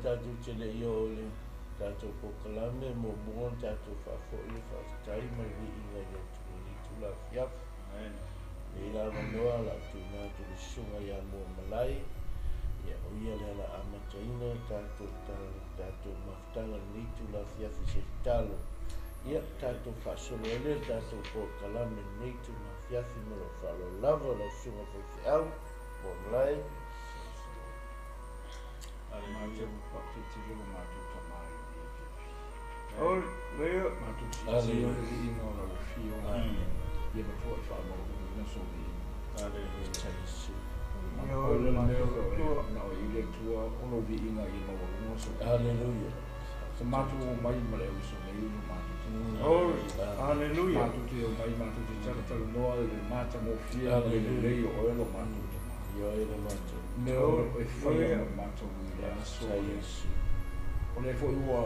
Tatou te le i oo i le tatou polokalame, muamua ona tatou faafoi le faafetai ma le viiga i le Atua i lenei itula afiafi. Lenei la avanoa o le a tuuina atu i le susuga ia Muamalai, ia o ia lea o le a amataina le tatou tatou mafutaga i lenei itula afiafi i se tatalo. Ia tatou faasolo ai lea le tatou polokalame i lenei itula afiafi ma lou faaaloalo lava lau susuga i le faifeau Muamalai. Matou faafetai lo matou tama i lenei afiafi. Hallelujah. Matou siitia le viiga o lau afioga, ia matua i faamaualuga sou viiga. Hallelujah. O le mea o le na o i le Atua o lou viiga ia maualuga sou viiga. Hallelujah. Sa matou omai ma le auiso nei lo matou tama. Hallelujah. Matou te omai matou te talatalanoa i le matagofie ma le lelei o oe lo matou tama. Ioe le matou. Mea o e faia mo matou i le aso Faafetai lea. Iesu. O lea foi ua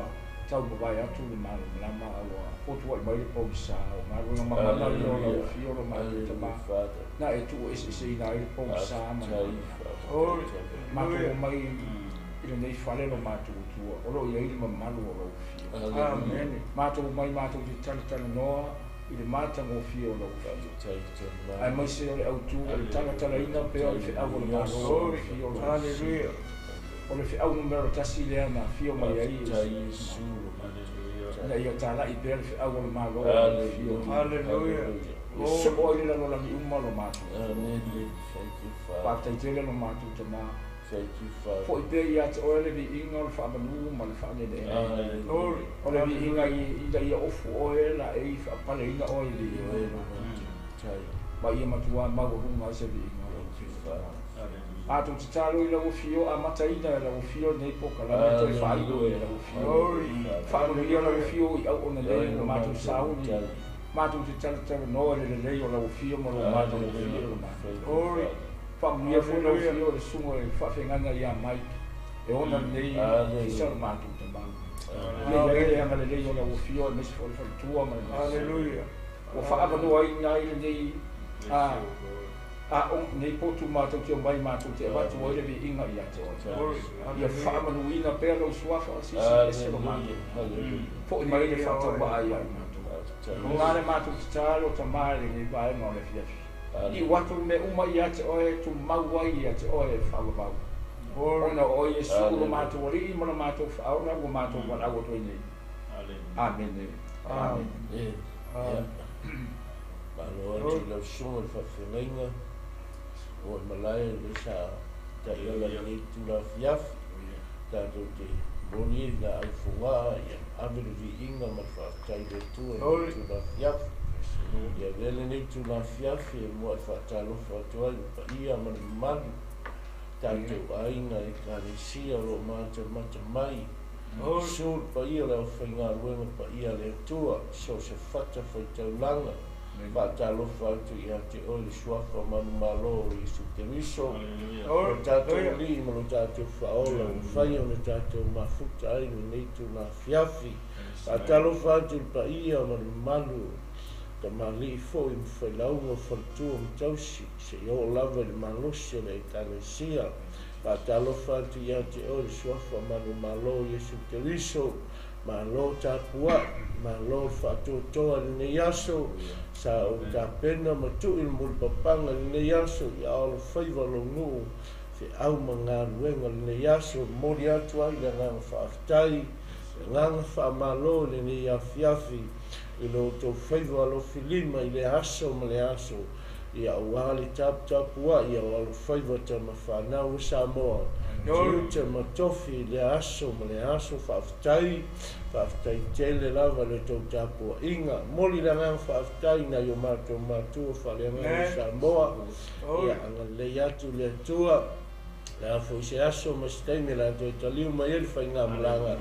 taumavae atu le malamalama a ua fotuai mai le pogisa o galuega mamana ia o lau afio lo matou tama. Hallelujah, Father. Na e tuueseeseina ai le pogisa ma le Faafetai, malamalama. faafetai. Matou omai i lenei fale lo matou Atua, o lo o i ai le mamalu o lau afio. Hallelujah. Amen. Matou omai matou te talatalanoa i le matagofie o lau afio. Faafetai Tama. Aemaise o le autu o le talatalaina pea o le feau o le Malo o lau afio lo Hallelujah. O le feau numera 1 lea na afio mai ai Faafetai Iesu. Iesu lo matou. Ina ia talai pea le feau o le Malo o lau afio. Hallelujah. Ia soo ai le lalolagi uma lo matou. Amen. Thank you, Father. Faafetai tele lo matou tama. Thank you, Father. Foi pea ia te oe le viiga o le faamanu ma le faaneleele. Hallelujah. O le viiga ina ia ofu oe la e i faapaleina oe i le Ioe viiga. lo matou. Faafetai. Ma ia matua maualuga ai se viiga o lau Thank you, afio. Father. Matou tatalo i lau afio, amataina e lau afio lenei polokalame toe faailo e lau afio. Faamanuia lau afio i auauna nei ua matou sauni. Matou te talatalanoa i le lelei o lau afio ma lou matagofie lo matou. Faamanuia foi lau afio i le susuga i le faafeagaiga ia Mike e ona lenei ofisa lo matou tama. Ia i ai le agalelei o lau afio aemaise foi o le faletua ma le Hallelujah. Ua faaavanoaina ai lenei nei potu matou te omai matou te avatu ai le viiga ia te oe. Ia faamanuina pea lou suafa silisili ese lo matou. Foi mai le faatauvaa ia i matou. Luga le matou tatalo tama i lenei vaega o le afiafi. Iu atu mea uma ia te oe, tumau ai ia te oe e faavavau. Ona o oe Iesu lo matou alii ma lo matou faaola ua matou valaau atu ai nei. Amene. Amene. Amen. Malo atu i lau susuga i le faafeagaiga o e malae le sa taiala i lenei itula afiafi. Tatou te momoli i laau fogaa ia ave le viiga ma le faafetai i le Atua i lenei itula afiafi. Ia avea lenei itula afiafi e muai faatalofa atu ai le paia ma le mamalu tatou aiga Ekalesia o lo o matamata mai. Susu le paia o le aufaigaluega paia a le Atua, so o se fata faitaulaga. Faatalofa atu ia te oe le suafa manumalo o Iesu Keriso. O tatou alii ma lo tatou faaola ua mafai ona tatou mafuta ai lenei itula afiafi. Faatalofa atu i le paia ma le mamalu tamalii foi ma failauga o faletua ma tausi, seia oo lava i le malosi o le Ekalesia. Faatalofa atu ia te oe le suafa manumalo o Iesu Keriso. Malo tapuai, malo le faatoatoa i lenei aso. Sa ou tapena ma tuu i le mulipapaga i lenei aso i ao alofaiva lou nuu feau ma galuega i lenei aso. Momoli atu ai le agaga faafetai, le agaga faamalo i lenei afiafi i lo outou faiva alofilima i le aso ma le aso. Ia aua le taputapuai ao alofaiva tama fanau o Samoa. Tiute ma tofi i le aso ma le aso. Faafetai, faafetai tele lava le tou tapuaiga. Momoli le agaga faafetai nai o matou matua faaleagaga o Samoa. Ia agalelei atu le Atua. Le a foi se aso ma se taimi la toe taliu mai ai le faigamalaga.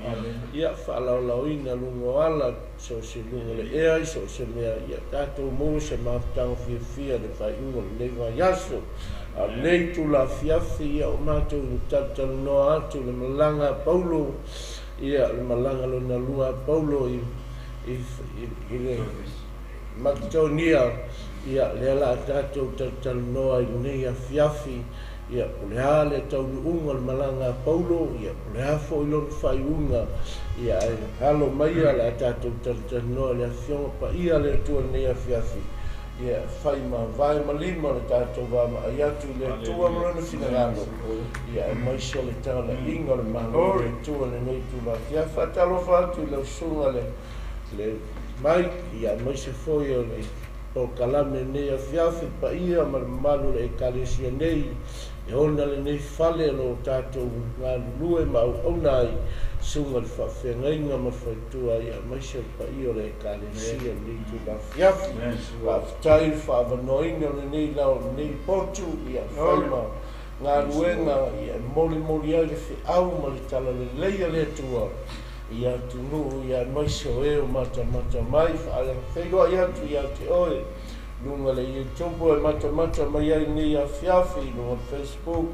Ia faalaolaoina luga o ala, so o se luga o le ea i so o se mea. Ia tatou maua se mafutaga fiafia i le faaiuga o lenei vaiaso. A o lenei itula afiafi, ia o matou talatalanoa atu le malaga a Paulo, ia le malaga lona lua a Paulo i le Makedonia. Ia lea la a tatou talatalanoa i lenei afiafi. Ia, po o le a le taunuuga o le malaga a Paulo, ia, po o le a foi lona faaiuga, ia, ae alo maia o le a tatou talatalanoa i le Afioga Paia a le Atua i lenei afiafi, ia, e fai ma vae ma lima le tatou vaavaai atu i le Atua ma Lona finagalo, ia, aemaise o le talaiga o le Malo o le Atua i lenei itula afiafi. Faatalofa atu i lau susuga le, le Mike, ia, aemaise foi o le polokalame i lenei afiafi, le paia ma le mamalu o le Ekalesia nei, e ona lenei fale o lo o tatou galulue ma auauna ai, susuga i le faafeagaiga ma le faletua, ia, aemaise o le paia o le Ekalesia i lenei itula afiafi. Faafetai i le faaavanoaina o lenei lao, lenei potu, ia, fai ma galuega, ia, e molimoli ai le feau ma le talalelei a le Atua i atunuu, ia, aemaise o e o matamata mai. Faafeiloai atu ia te oe luga le YouTube e matamata mai ai lenei afiafi, luga le Facebook.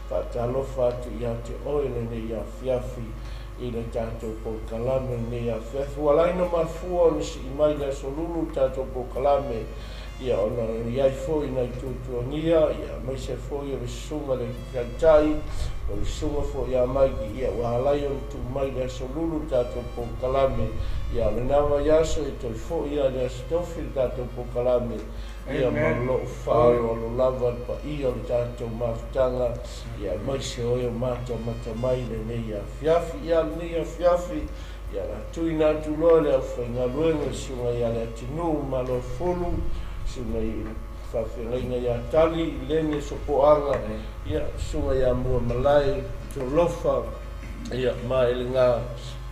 Faatalofa atu ia te oe lenei afiafi i le tatou polokalame lenei afiafi. Ua laina mafua ona sii mai le aso Lulu le tatou polokalame, ia, ona i ai foi nai tuatuagia, ia, aemaise foi o le susuga le taitai, o le susuga foi ia Maiki, ia, ua alai ona tuu mai le aso Lulu le tatou polokalame. Ia, o lena vaiaso e toe foi ia le aso Tofi le tatou polokalame, ia, ma lou faaaloalo lava le paia o le tatou mafutaga, ia, aemaise o e o matamata mai lenei afiafi. Ia, lenei afiafi, ia, la tuuina atu loa le aufaigaluega le susuga ia le atunuu Malofulu, susuga i faafeagaiga ia Tali Lene Sopoaga, ia, susuga ia Muamalae Tolofa, ia, ma Elega,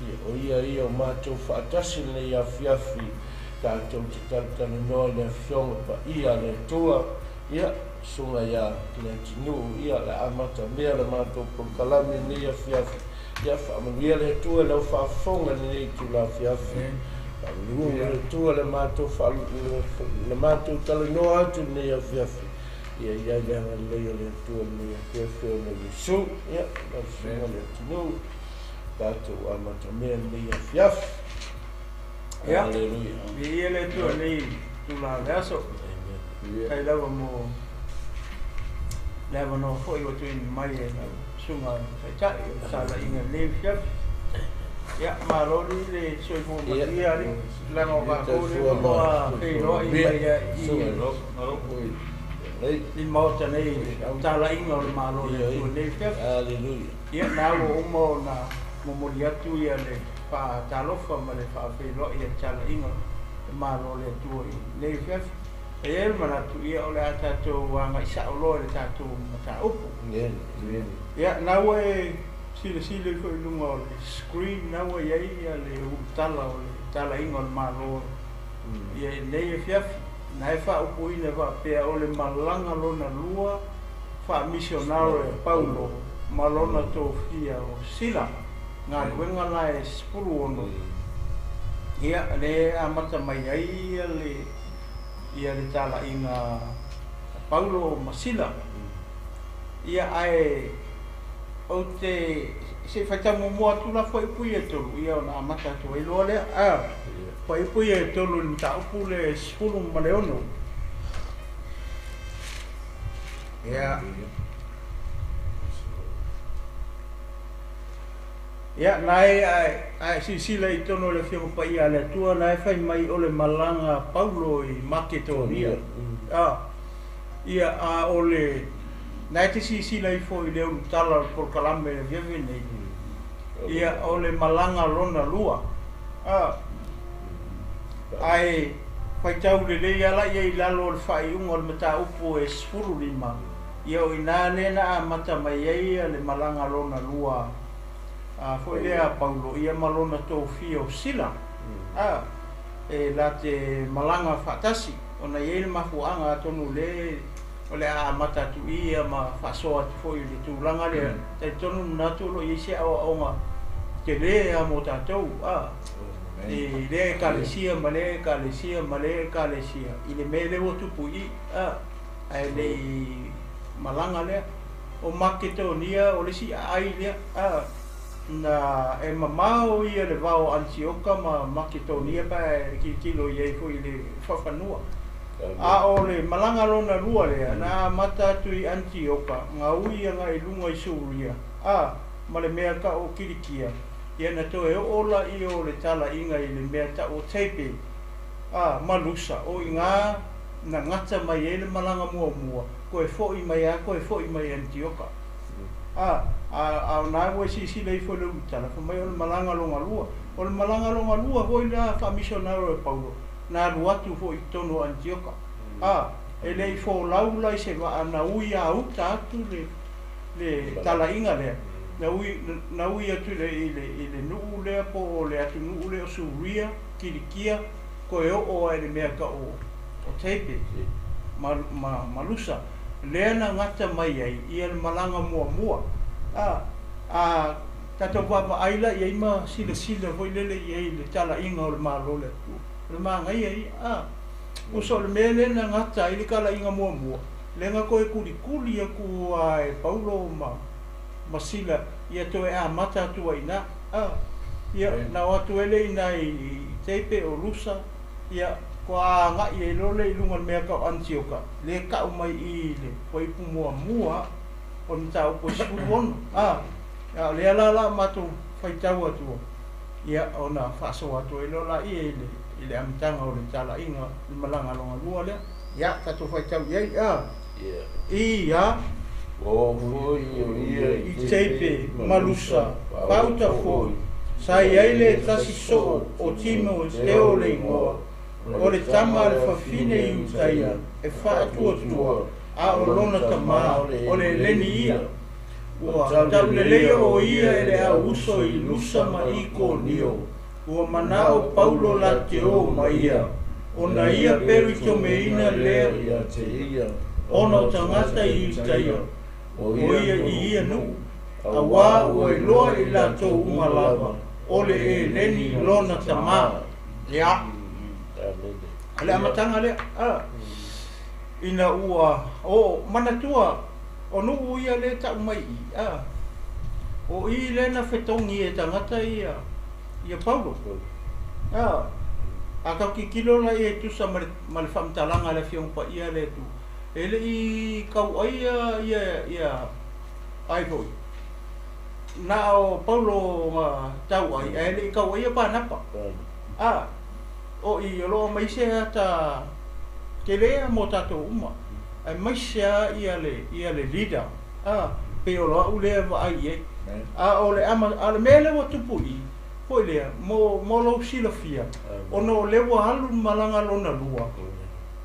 ia, o ia ia o matou faatasi lenei afiafi tatou te talatalanoa i le Afioga Paia a le Atua. Ia, susuga ia le atunuu, ia, le amata mea le matou polokalame lenei afiafi. Ia, faamanuia le Atua i lau faafofoga i lenei itula afiafi. Faamanuia le Atua le matou le matou talanoa atu i lenei afiafi. Ia, i ai le agalelei o le Atua i lenei afiafi ona Iesu. Ia, lau susuga le atunuu, tatou amata mea lenei afiafi. Ia. Haleluia. Viia le Atua i lenei itula o le aso. Amen. Faafetai lava mo le avanoa foi ua tuuina mai e lau susuga i le Taitai o le talaiga i lenei afiafi. Ia, malo le soifua manuia alii, leaga o tatou lea faatoa feiloai mai i i le Maota nei i le talaiga o le Malo o le Atua i lenei afiafi. Haleluia. Ia, na ua uma ona momoli atu ia le faatalofa ma le faafeiloai a le talaiga o le Malo o le Atua i lenei afiafi. E i ai le manatu, ia, o le a tatou agai sao loa i le tatou mataupu. Amen. Ia, na ua e silasila ifo i luga o le screen, na ua i ai ia le ulutala o le talaiga o le Malo ia i lenei afiafi. Na e faaupuina faapea o le malaga lona lua faamisionare a Paulo ma lona tofia o Sila. Galuega la e 16. Ia, le amata mai ai ia le ia le talaiga a Paulo ma Sila. Ia, ae ou te se i faitau muamua atu la fuaiupu ia e tolu, ia ona amata atu ai loa lea. Fuaiupu ia e tolu i le mataupu le 16. Ia. Ia, na e ae silasila i totonu o le Afioga Paia a le Atua, na e fai mai o le malaga a Paulo i Maketonia. Ia, a o le na e te silasila ifo i le ulutala o le polokalame le afiafi nei. Ia, o le malaga lona lua. Ae faitau lelei ala ia i lalo o le faaiuga o le mataupu e 15. Ia, o ina lea na amata mai ai le malaga lona lua a foi lea Paulo ia ma lona tofia o Sila. E la te malaga faatasi ona i ai le mafuaaga atonu le o le a amata atu i ia ma faasoa atu foi i le tulaga lea. Talitonu manatu o lo o i ai se aoaoga tele a mo tatou i lea ekalesia ma lea ekalesia ma lea ekalesia i le mea lea ua tupu i ae le i malaga lea. O Maketonia o le isi aai lea na e mamao ia le vao Antioka ma Maketonia pa e tilotilo i ai foi i le faafanua. A o le malaga lona lua lea, na amata atu i Anitioka, gaui agai i luga i Suria, a, ma le mea tau o Kilikia, ia na toe oo laia o le talaiga i le mea tau o Teipe, a, ma Lusa, o i ina na gata mai ai le malaga muamua, toe foi mai lava toe foi mai i Anitioka. A, a, a o na ua e silasila ifo i le ulutala, fai mai o le malaga lona lua. O le malaga lona lua foi la faamisionare o Paulo, na alu atu foi i totonu o Anitioka. A, e le i folau la i se vaa, na ui a uta atu le, le talaiga lea, na ui, na ui atu i le, i le, i le nuu lea po o le atunuu lea o Suria, Kilikia, toe oo ai i le mea tau o, o Teipe ma, ma, ma Lusa, lea na gata mai ai ia le malaga muamua. A, a tatou vaavaai la i ai ma silasila foi lele i ai i le talaiga o le Malo o le Atua, o le manaia ia. A, tusa o le mea lea na gata ai le talaiga muamua, lea na toe tulikuli atu lava e Paulo ma, ma Sila ia toe amata atu ai i ina. A, ia, na o atu ai lea i ina i, i Teipe o Lusa, ia, toa agai ai loa lea i luga o le mea tau o Anitioka, lea e tau mai i i le fuaiupu muamua o le mataupu e 16. A, a o lea la o le a matou faitau atua, ia, ona faasoa atu ai loa laia i le, i le amataga o le talaiga i le malaga lona lua lea. Ia, tatou faitau i ai, a. Ia. Ua oo foi o ia i I Teipe ma Lusa, pauta foi, sa i ai le tasi soo o Timoteo le igoa, o le tama a le fafine Iutaia e faatuatua, a o lona tama o le Eleni ia. Ua tauleleia o ia e le au uso i Lusa ma Ikonio. Ua manao Paulo la te o ma ia, ona ia peritomeina lea ona o tagata i Iutaia, o ia i ia nuu, auā ua iloa e i latou uma lava, o le Eleni lona tama. Ia, o le amataga lea, a, ina ua oo, manatua, o nuu ia lea e tau mai i i, a, o i lea na fetogi e tagata ia, ia Paulo. A, a tau tilotilo la ia e tusa ma le, ma le faamatalaga a le Afioga Paia a le Atua, e le i tauaia ia, ia, ai foi, na o Paulo na tauai, ae le i tauaia Panapa. A, o i o lo o aumai se ata tele a mo tatou uma, aemaise lava ia le, ia le leader, a, pei o a'u lea e vaai i ai. A o le ama, a o le mea lea ua tupu i i, foi lea, mo, mo lou silafia, ona o lea ua alu le malaga lona lua,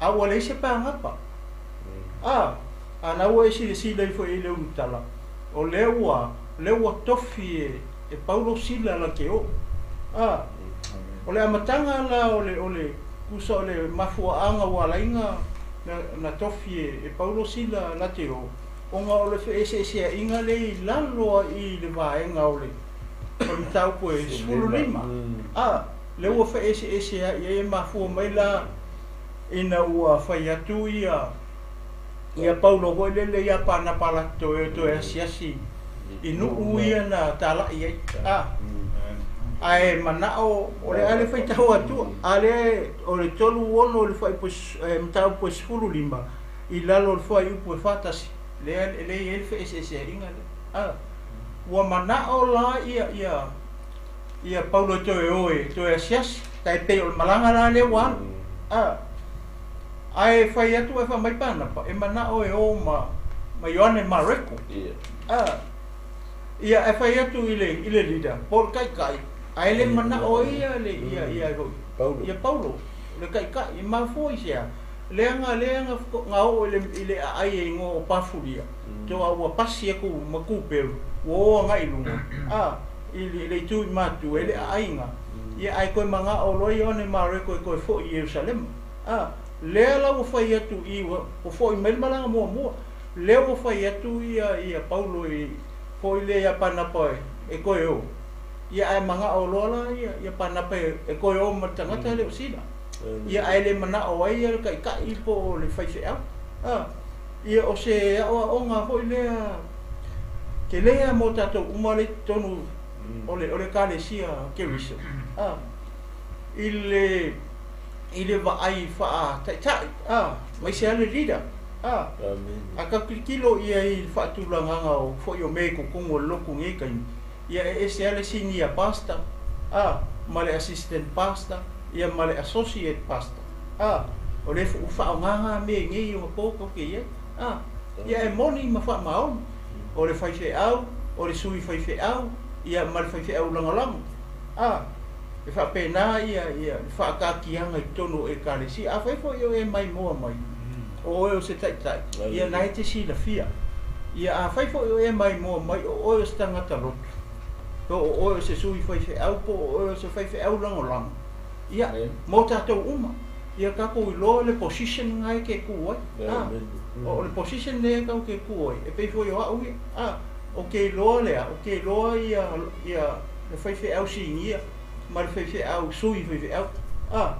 a ua leai se pagapa. A, a na ua e silasila ifo i ai i le ulutala, o lea ua, lea ua tofi e, e Paulo Sila la te oo. A, o le amataga la o le, o le, tusa o le mafuaaga ua ala ai na, na, na tofi e, e Paulo Sila la te oo, ona o le feeseeseaiga lea i lalo ai i le vaega o le, o le mataupu e 15. A, lea ua feeseeseai ai e mafua mai la ina ua fai atu ia, ia Paulo foi lele ia Panapa latou toe, toe asiasi i nuu ia na talai ai. A, ae manao o le a le faitau atua, a lea o le 36 i le fuaiupu e, mataupu e 15 i lalo o le fuaiupu e 41, lea lea e i ai le feeseeseaiga lea. A, ua manao la ia, ia, ia Paulo e toe o e toe asiasi, tai pei o le malaga la lea ua alu. A, ae fai atu ae fai mai Panapa, e manao e o ma, ma Ioane Mareko. A, ia ae fai atu i le, i le leader, po o le taitai, ae le manao ai ia le, ia, ia foi, Paulo. Ia Paulo, le taitai, e mafua i se a? Leaga, leaga na oo i le, i le aai e igoa o Pafulia, toa ua pasi atu ma Kuperu, ua o agai i luga, a, i le, le itu i matu e le aai ina. Ia ae toe manao loa Ioane Mareko e toe foi i Ierusalema. A, lea la ua fai atu i, ua, ua foi mai le malaga muamua, lea ua fai atu ia, ia Paulo i, foi lea ia Panapa e, e toe o. Ia ae manao loa la ia, ia Panapa e, e toe o ma le tagata lea o Sila. Ia ae le manao ai ia le taitai po o le faifeau. A, ia o se aoaoga foi lea tele lava mo tatou uma lea i totonu o le, o le Ekalesia Keriso. A, i le I le vaai faataitai, a, aemaise lava le leader, a. A tatou tilotilo i ai i le faatulagaga o foi o mea i totonu o le lotu i nei taimi, ia e ese lava le senior pastor, a, ma le assistant pastor, ia ma le associate pastor, a. O lea foi ua faaaoga na mea i nei ona po tatou te i ai, a. Ia e moni ma faamaoni, o le faifeau, o le sui faifeau, ia ma le faifeau lagolago, a. E faapena ia le faataatiaga i totonu o Ekalesia. Afai foi o e maimoa mai, o oe o se taitai, ia na e te silafia. Ia afai foi o e maimoa mai, o oe o se tagata lotu, po o oe o se sui faifeau, po o oe o se faifeau lagolago, ia, mo tatou uma, ia tatou iloa le position na e te tu ai. A, o le position lea tatou te tu ai, e pei foi o au ia, a, ou te iloa le a, ou te iloa ia, ia, le faifeau sinia ma le faifeau sui faifeau. A,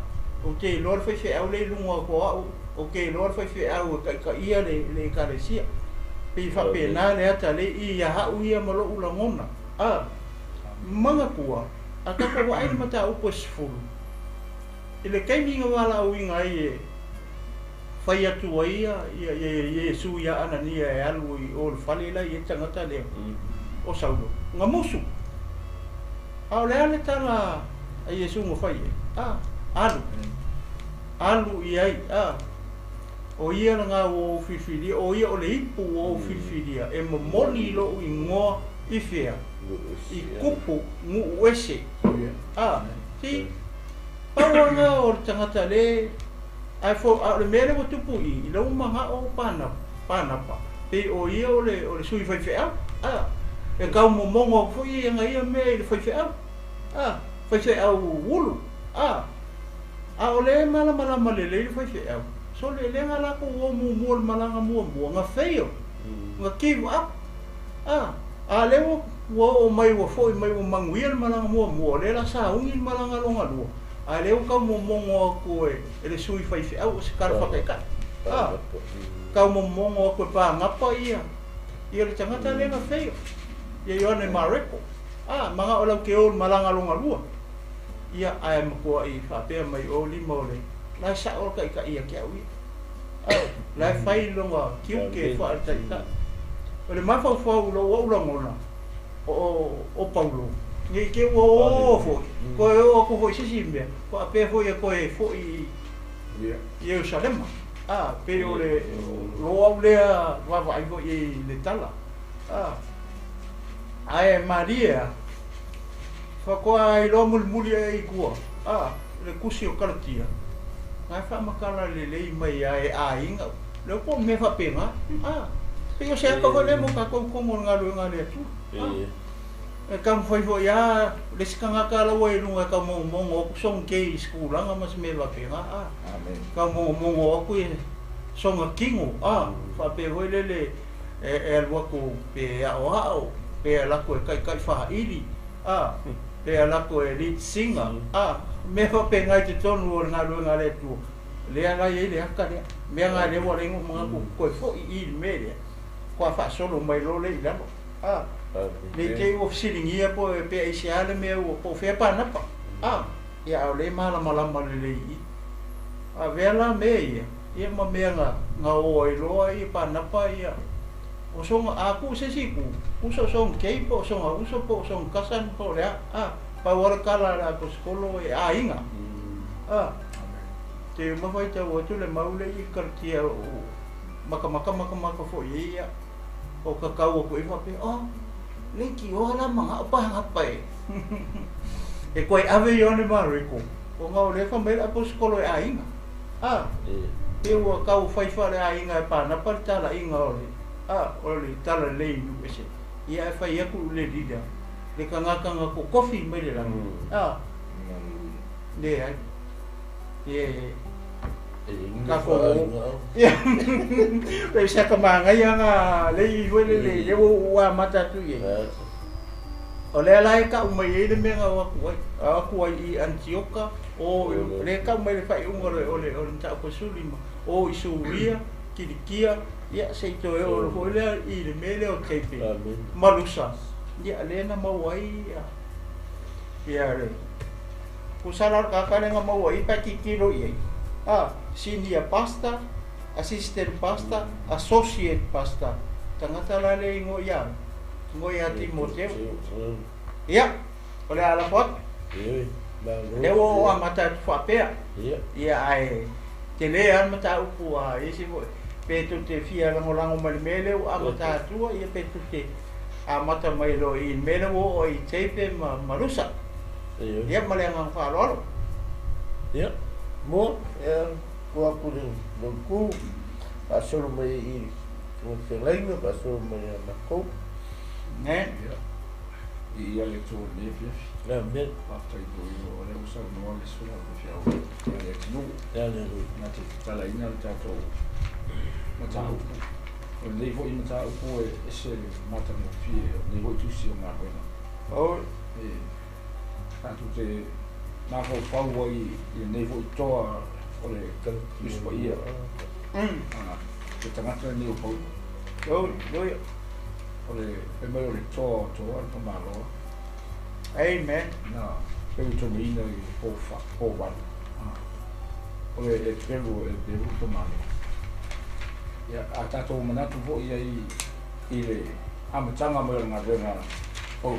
ou te iloa le faifeau lea i luga atu o au, ou te iloa le faifeau e taitaia le, le ekalesia. Pei faapena le ata lea i ia au ia ma lou lagona. A, manatua, a tatou vaai i le mataupu e 10, i le taimi na valaauina ai e fai atu ai ia, ia, ia, Iesu ia Anania e alu i o le fale la i ai le tagata lea o Saulo, na musu. A o le a le tala a Iesu na fai ai? A, alu. Alu i ai, a, o ia lena ua ou filifilia, o ia o le ipu ua ou filifilia, e momoli i lou igoa i fea? I kupu nuu ese. A, see, pau lava lena o le tagata le, ae fo, a o le mea lea ua tupu i i, i lou manao o Pānapa, pei o ia o le, o le sui faifeau, a, e tau momono atu foi ia ana ia mea i le faifeau, a, faifeau ulu, a, a o lea e malamalama lelei le faifeau, sole, lea na latou o muamua i le malaga muamua, na fail, na give up, a, a lea ua, ua oo mai ua foi mai ua manuia le malaga muamua, o lea o le a sauni le malaga lona lua, a lea ua tau momono atu e le sui faifeau o se tala faataitai, a, tau momono atu e Pānapa ia, ia le tagata lea na fail, ia Ioane Mareko, a, manao lau te o i le malaga lona lua, ia, ae matuai faapea mai o lima o le, la e sao le taitai ia te au ia, a, la e fai lona tiute faale-taitai. O le mafaufau i lou au lagona, o, o Paulo, ne i te ua o foi, toe oo atu foi i se isi mea, faapea foi e toe foi i Ierusalema. A, pei o le lou au lea vaavaai foi i le tala. A, ae malie lava, faatoa iloa mulimuli ae i tua, a, le tusi o Kalatia, na e faamatala lelei mai lava e aiga, lea po o le mea faapena. A, pei o se ata foi lea mo tatou i totonu o le galuega a le Atua. A, e taumafai foi lava le isi tagata la ua i luga e taumogomogo atu sona kei i se tulaga ma se mea faapena. A, taumogomogo atu i sona tino. A, faapea foi lele e alu atu pe aoao, pe alu atu e taitai faili, a, pe alu atu e lead singer. A, mea faapena i totonu o le galuega a le Atua. Lea la e i ai le ata lea. Mea na lea ua leai ona ou manatu ou te toe foi i le mea lea, faatoa faasolo mai loa lea i lalo. A, ne i te i ua fesiligia po pe aisea le mea ua po o fea Pānapa. A, ia a o lea e malamalama lelei i i. A vea la mea ia, ia ma mea na, na o ai loa ia Pānapa ia, o sona, a tuu se isi itu, uso sona kei po o sona uso po o sona cousin po o le a, a, pau lava le tala a le aposetolo e aiga. A, te uma faitau atu le mau lea i Kalatia o makamaka makamaka foi ai ia, o kakau atu ai faapea, oh, leitioa la manao Pānapa e. E koe ave Ioane Mareko, ona o lea fai mai le aposetolo e aiga. A, pe ua tau fai faaleaiga e Pānapa le talaiga o le, a, o le talalelei i nuu ese. Ia ae fai atu le leader, le tagata na totofi mai le lagi. A, leai. E, tatou, ia, pei se ata manaia na lei foi lele, lea ua ou amata atu i ai. O lea la e tau mai ai le mea na o atu ai, o atu ai i Anitioka, o lea e tau mai le faaiuga o le, o le, o le mataupu e 15, o i Suria, Kilikia, ia se i toe oo foi lea i le mea lea o Teipe ma Lusa, ia lea na maua ai ia, ia le Tusa la o le tagata lea na maua i i pe a tilotilo i ai, a, senior pastor, assistant pastor, associate pastor, tagata la lea e igoa ia ai? Igoa ia Timoteo. Ia, o le a lafo atu. Lea ua ou amata atu faapea. Ia, ae tele lava le mataupu a isi foi. Pe tou te fia lagolago mai i le mea lea ua amata atua, ia pe tou te amata mai loa i le mea lea ua oo ai i Tape ma ma Lusa. Ia, ma le agaga faaaloalo. Ia, mua, ia, tuu atu i le itu, faasolo mai i le feagaiga, faasolo mai ia matou. Amen. Ia, viia le Atua i lenei afiafi. Amen. Faafetai foi o lea ua saunoa le Susuga i le Faifeau ia le atunuu. Aleluia. Na te tatalaina le tatou mataupu. O lenei foi mataupu e ese le matagofie o lenei foi tusi o galuega. E tatou te mafaufau ai i lenei foi toa o le Tusi Paia. Le tagata lenei o Paulo. Aleluia. O le fai mai o le toa o toa le tamaloa. Amen. Na pelutonuina i le po fa, po valu. O le e pelu le tamaloa. Ia, a tatou manatu foi ai i le amataga mai o le galuega a Paulo,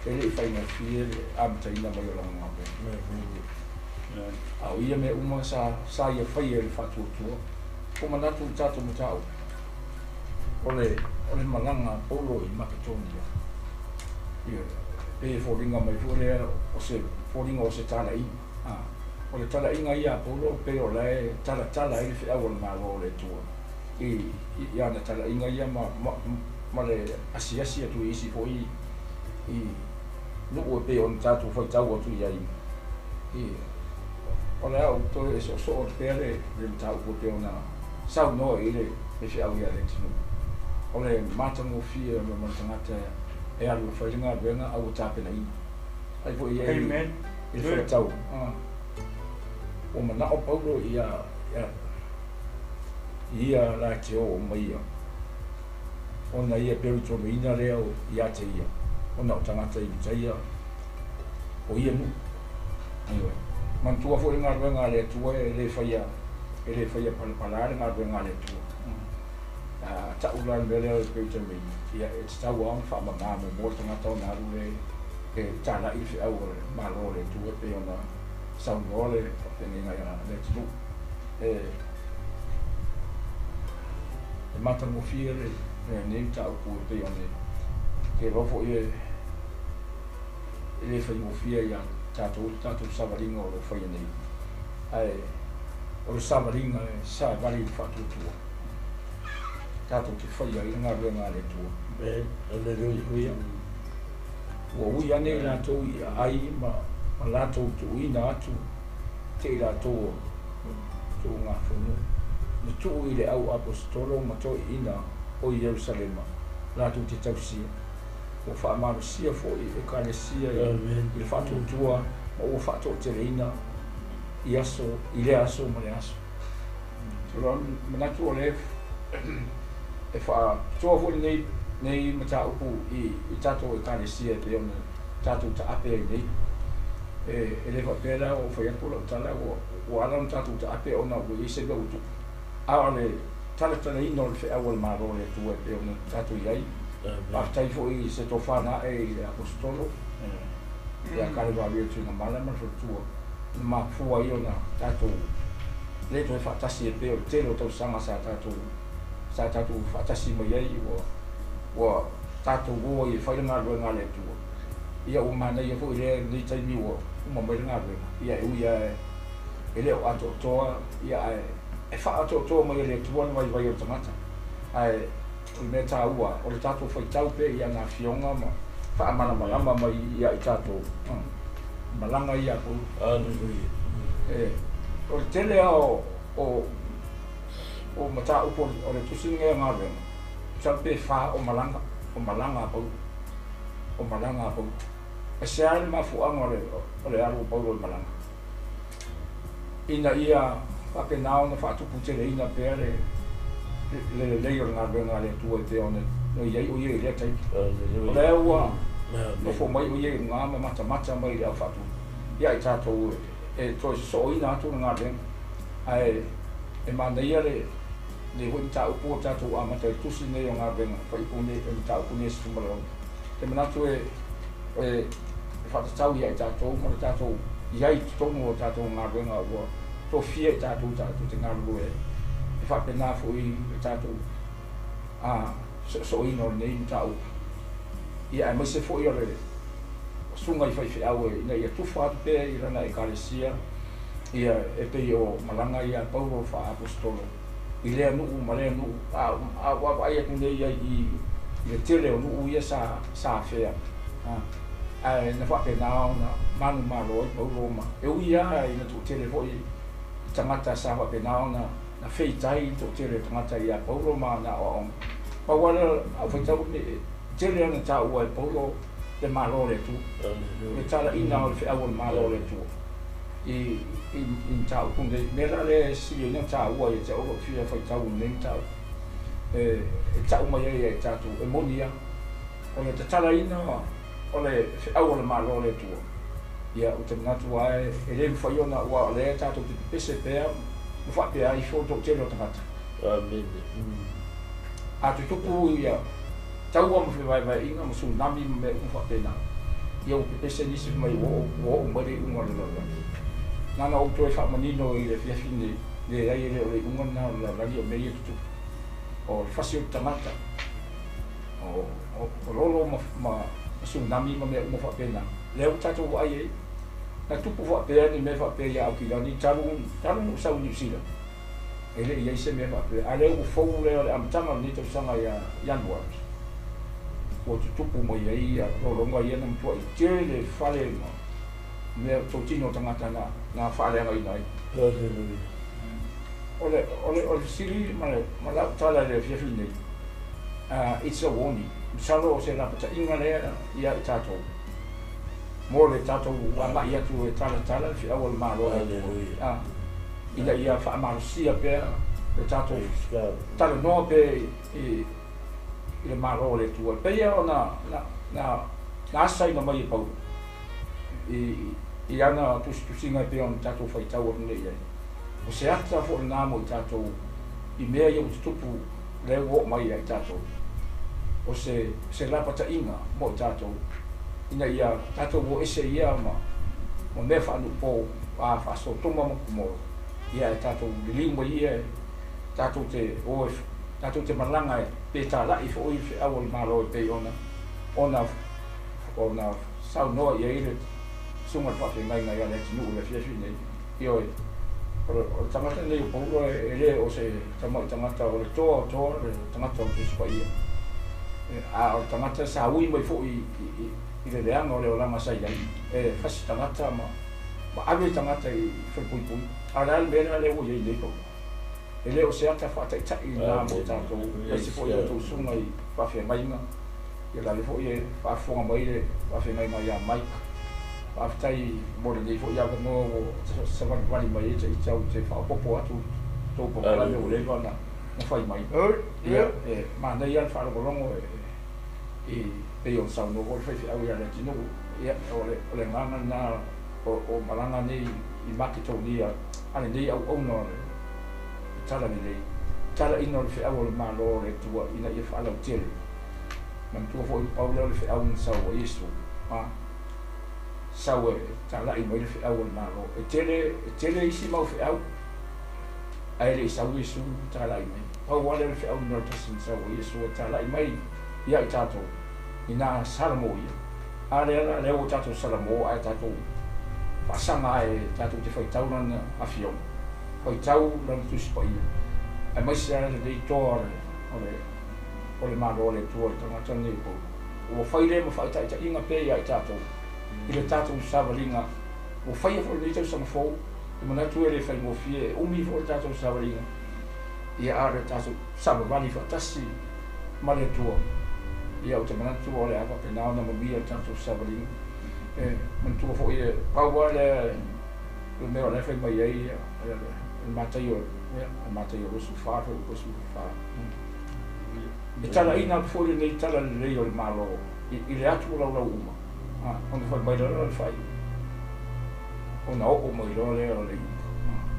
e le i faigofie le amataina mai o lana galuega. A o ia mea uma sa, sa ia faia i le faatuatua. Ua manatu i le tatou mataupu, o le, o le malaga a Paulo i Maketonia. Ia, pei e foliga mai foi lea o se foliga o se talaiga. A, o le talaiga ia a Paulo pei o la e talatala ai le feau a le Malo o le Atua i, i ana talaiga ia ma, ma, ma le asiasi atu i isi foi i nuu e pei ona tatou faitau atu i ai. I, o le a ou toe soosoo atu pea le, le mataupu e pei ona saunoa i le, le feau ia le atunuu. O le matagofie o le ma le tagata e alu e fai le galuega a ua tapenaina. Ai foi i ai Amen. i le faitau. Ua manao Paulo ia, ia, ia la te oo mai ia ona ia pelutonuina lea ia te ia, ona o tagata Iutaia o ia nuu. Ioe. Manatua foi le galuega a le Atua e le faia, e le faia palapala le galuega a le Atua. A ta'u la le mea lea o le pelutonuina, ia e tatau lava ona faamama muamua le tagata ona alu lea e tala'i le feau o le Malo o le Atua e pei ona saunoa le faafeagaiga ia le atunuu. E e matagofie le lenei mataupu e pei ona te iloa foi e e le faigofie ia tatou le tatou savaliga o lo o faia nei. Ae o le savaliga e savali i le faatuatua tatou te faia ai le galuega a le Atua. Amen. Aleluia. Ua ui ane i latou i aai ma, ma latou tuuina atu te i latou o tuugafono na tuu i le au aposetolo ma toeaiina o Ierusalema latou te tausia. Ua faamalosia foi ekalesia i le faatuatua ma ua faatoateleina i aso, i lea aso ma lea aso. O le manatu o le e faapitoa foi lenei, nei mataupu i, i tatou ekalesia e pei ona tatou taape ai nei. E, e le faapea la ua fai atu lau tala ua, ua ala ona tatou taape ona ua i ai se mea ua tupu. A o le talatalaina o le feau a le Malo o le Atua e pei ona tatou i ai. Faafetai foi i se tofa na ae i le Aposetolo, ia Kalevavia Tuigamala ma le faletua, na mafua ai ona tatou le toe faatasi e pei o le tele o tausaga sa tatou, sa tatou faatasi mai ai, ua, ua tatou o ai e fai le galuega a le Atua. Ia ua manaia foi lea lenei taimi ua uma mai le galuega, ia e ui lava e le o atoatoa, ia ae e faaatoatoa mai e le Atua le vaivai o le tagata. Ae o le mea taua, o le tatou faitau pea i ana afioga ma faamalamalama mai ia i tatou malaga ia a Paulo. Aleluia. E, o le tele lava o, o, o mataupu o le tusi lenei o galuega, masalo pe fa o malaga, o malaga a Paulo, o malaga a Paulo. E se a le mafuaaga o le, o le alu o Paulo i malaga? Ina ia faapena ona faatuputeleina pea le, le lelei o le galuega a le Atua e pei ona i ai o ia i lea taimi. O lea ua nofo mai o ia i luga ma matamata mai i le au faatu, Ia i tatou e toe sosooina atu le galuega. Ae e manaia lenei foi mataupu ua tatou amata i le tusi lenei o galuega fuaiupu nei, le mataupu nei e 16. Ou te manatu e faatatau ia i tatou ma le tatou i ai i totonu o tatou galuega ua tofia i tatou tatou te galulue ai. E faapena foi le tatou soosooina o lenei mataupu. Ia aemaise foi o le susuga i faifeau ina ia tufa atu pea i lana ekalesia ia e pei o malaga ia a Paulo faa-aposetolo i lea nuu ma lea nuu. A ou vaavaai atu nei ai i le tele o nuu ia sa afea, ae na faapena ona manumalo ai Paulo ma e ui lava ina toatele foi tagata sa faapena ona na feitai le toatele o tagata ia Paulo ma ana aoaoga. Pau lava lea a ou faitau e tele ona taua e Paulo le Malo o le Atua, le talaina o le feau o le Malo o le Atua i mataupu nei. O le mea la lea e sili ai ona taua ia te au lou fia faitau i lenei mataupu e tau mai ai ia i tatou, e moni lava o le tatalaina o le feau o le Malo o le Atua. Ia, ou te manatu lava e le mafai ona, aua o lea tatou te pepese pea ma faapea ifo le toatele o tagata. Amene. A tutupu ia taua ma fevaevaeaiga ma tsunami ma mea uma faapena, ia ua pepese nisi fai mai ua oo mai le iuga o le lalolagi. Na ona ou toe faamanino i le afiafi lenei, leai e le o le iuga lena o le lalolagi o mea ia e tutupu. O le fasi o le tagata, o lolo ma tsunami ma mea uma faapena, lea ua tatou vaai ai. Na tupu faapea ni mea faapea ia Aukilani talu ona ou sau i Niu Sila, e le i i ai se mea faapea. A lea ua fou lea o le amataga o lenei tausaga ia Ianuari, ua tutupu mai ai lologa ia na matuai tele fale ma mea totino o tagata na faaleagaina ai. O le fesili ma lau tala i le afiafi lenei, it's a warning. Masalo o se lapataiga lea ia i tatou mo le tatou agai atu e talatala le feau o le Malo o le Atua, ina ia faamalosia pea le tatou talanoa pea i le Malo o le Atua. E pei ona na asaina mai e Paulo i ana tusitusiga e pei ona tatou faitau atu nei i ai. O se ata foi lena mo i tatou i mea ia ua tutupu lea ua oo mai ia i tatou. O se lapataiga mo i tatou ina ia tatou o ese ia ma mea faanuupo a faasotoma ma Komoro, ia e tatou liliu mai ia tatou te o tatou te malaga e pe talai foi le feau o le Malo e pei ona saunoa i ai le susuga i le faafeagaiga ia le atunuu i le afiafi nei. Ioe, o le tagata nei o Paulo e le o se tamai tagata, o le toa o toa, le tagata o Tusi Paia. A o le tagata sa ui mai foi i le leaga o le olaga sa i ai, e fasi tagata ma ave tagata i falepuipui. A o le a le mea lea lea ua i ai nei Paulo? E le o se ata faataitai lena mo tatou, aemaise foi o outou susuga i faafeagaiga. Ia la lea foi e faafofoga mai le faafeagaiga ia Mike. Faafetai mo lenei foi avanoa ua savalivali mai ai ita ou te faaopoopo atu tou polokalame ua leva ona fai mai. Ia, e manaia le faalogologo i pei ona saunoa foi le faifeau ia Leatinuu. Ia, o le agaga lena o malaga nei i Maketonia a lenei auauna o le tala lelei, talaina o le feau o le Malo o le Atua ina ia faalautele. Manatua foi pau lea o le feau na sau ai Iesu, sau e talai mai le feau o le Malo. E tele isi mau feau, ae le i sau Iesu talai mai. Pau lava lea o le feau numera 1 na sau ai Iesu e talai mai ia i tatou, ina Salamo ia. A lea la lea ua tatou Salamo ae tatou faasaga ae tatou te faitau lana afioga, faitau lana Tusi Paia, aemaise lava lenei toa o le Malo o le Atua, le tagata lenei o Paulo. Ua fai lea ma faataitaiga pea ia i tatou i le tatou savaliga. Ua faia foi lenei tausaga fou, e manatu e le faigofie, e umi foi le tatou savaliga, ia a o le tatou savavali faatasi ma le Atua. Ia ou te manatu o le a faapena ona manuia le tatou savaliga. E manatua foi e pau lava lea le mea o la e fai mai ai le Mataio, le Mataio 24, 24. E talaina atu foi lenei tala lelei o le Malo i le atu o laulau uma, ona fai mai lea le fai. Ona oo mai loa lea o le iuga.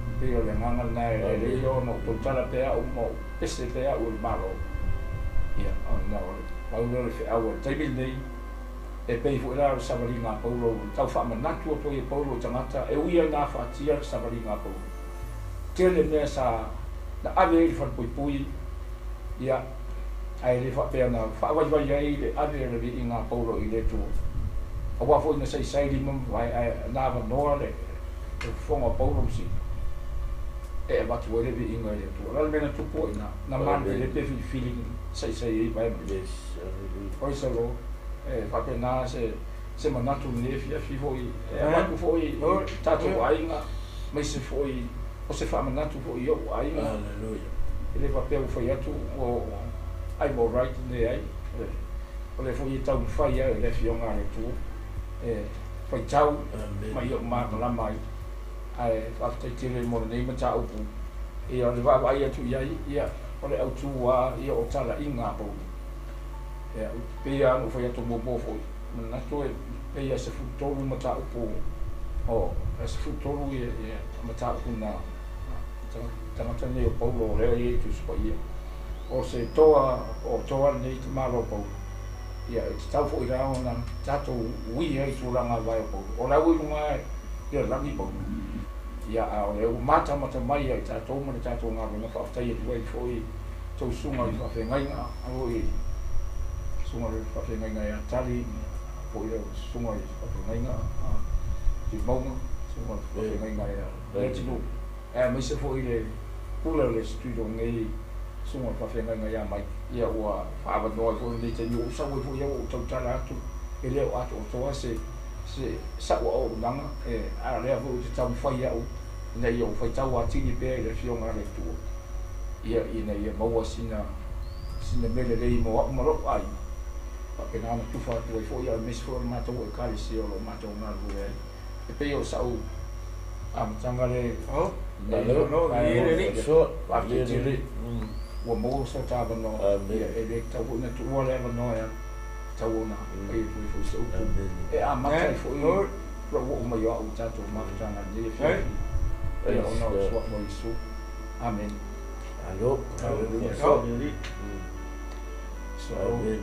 E pei o le agaga lena e lelei ona ou tautala pea au ma ou pese pea au i le Malo. Ia, ona o le pau lea o le feau a le taimi lenei, e pei foi la o le savaliga a Paulo ua tau faamanatu atu ai e Paulo i tagata e ui lava ina afatia le savaliga a Paulo. Tele mea sa na ave ai i le falepuipui, ia, ae le faapea na faavaivai ai le ave o le viiga a Paulo i le Atua. Aua foi na saisai lima ma vae, ae na avanoa le fofoga o Paulo ma Sila e avatu ai le viiga i le Atua. O le a le mea na tupu ai i ina? Na manuvelepe filifili na saisai ai vae ma lima. Praise the Lord. E faapena se se manatu i lenei afiafi foi e avatu foi i tatou aiga, aemaise foi o se faamanatu foi i ou aiga. E le faapea ua fai atu ua I'm alright, leai. O lea foi e taumafai lava i le Afioga a le Atua e faitau ma ia ou malamalama ai. Ae faafetai tele mo lenei mataupu. Ia, o le vaavaai atu i ai, ia, o le autu lava ia o talaiga a Paulo. Ia, e pei lava ona ou fai atu muamua foi, manatu e pei lava e 13 mataupu, o, e 13 ia mataupu na tagata nei o Paulo o lea e i ai i Tusi Paia. O se toa, o toa lenei tamaloa o Paulo. Ia, e tatau foi la ona tatou ui ai i tulaga vae o Paulo. O la ua i luga i le lagi Paulo. Ia, a o lea ua matamata mai ia i tatou ma le tatou galuega, faafetai atu ai foi tou susuga i faafeagaiga, oi, susuga i faafeagaiga ia Tali, foi lau susuga i faafeagaiga a Tuimauga, susuga i faafeagaiga ia Leatinuu, aemaise foi le pule o le studio nei, susuga i faafeagaiga ia Mike, ia ua faaavanoa ai foi lenei taimi, ua ou sau ai foi au ua ou tautala atu, e le o atoatoa se se sa'u auaunaga, e, a o lea foi ou te taumafai au ina ia ou faitau atili pea i le Afioga a le Atua, ia, ina ia maua sina, sina mea lelei mo a'u ma lo'u aiga, faapena ona tufa atu ai foi, aemaise foi o le matou Ekalesia o lo o matou galulue ai. E pei o sa'u amataga lea i lenei vaega. Faafetai tele ua maua so ta avanoa, ia, e le tatau foi ona tuua le avanoa e tatau ona fai atu ai foi se upu e amata ai foi lou oo mai o a'u i tatou mafutaga i lenei afiafi, ia, ona o le Suafa o Iesu. Amene. Alo. Hallelujah. Amen.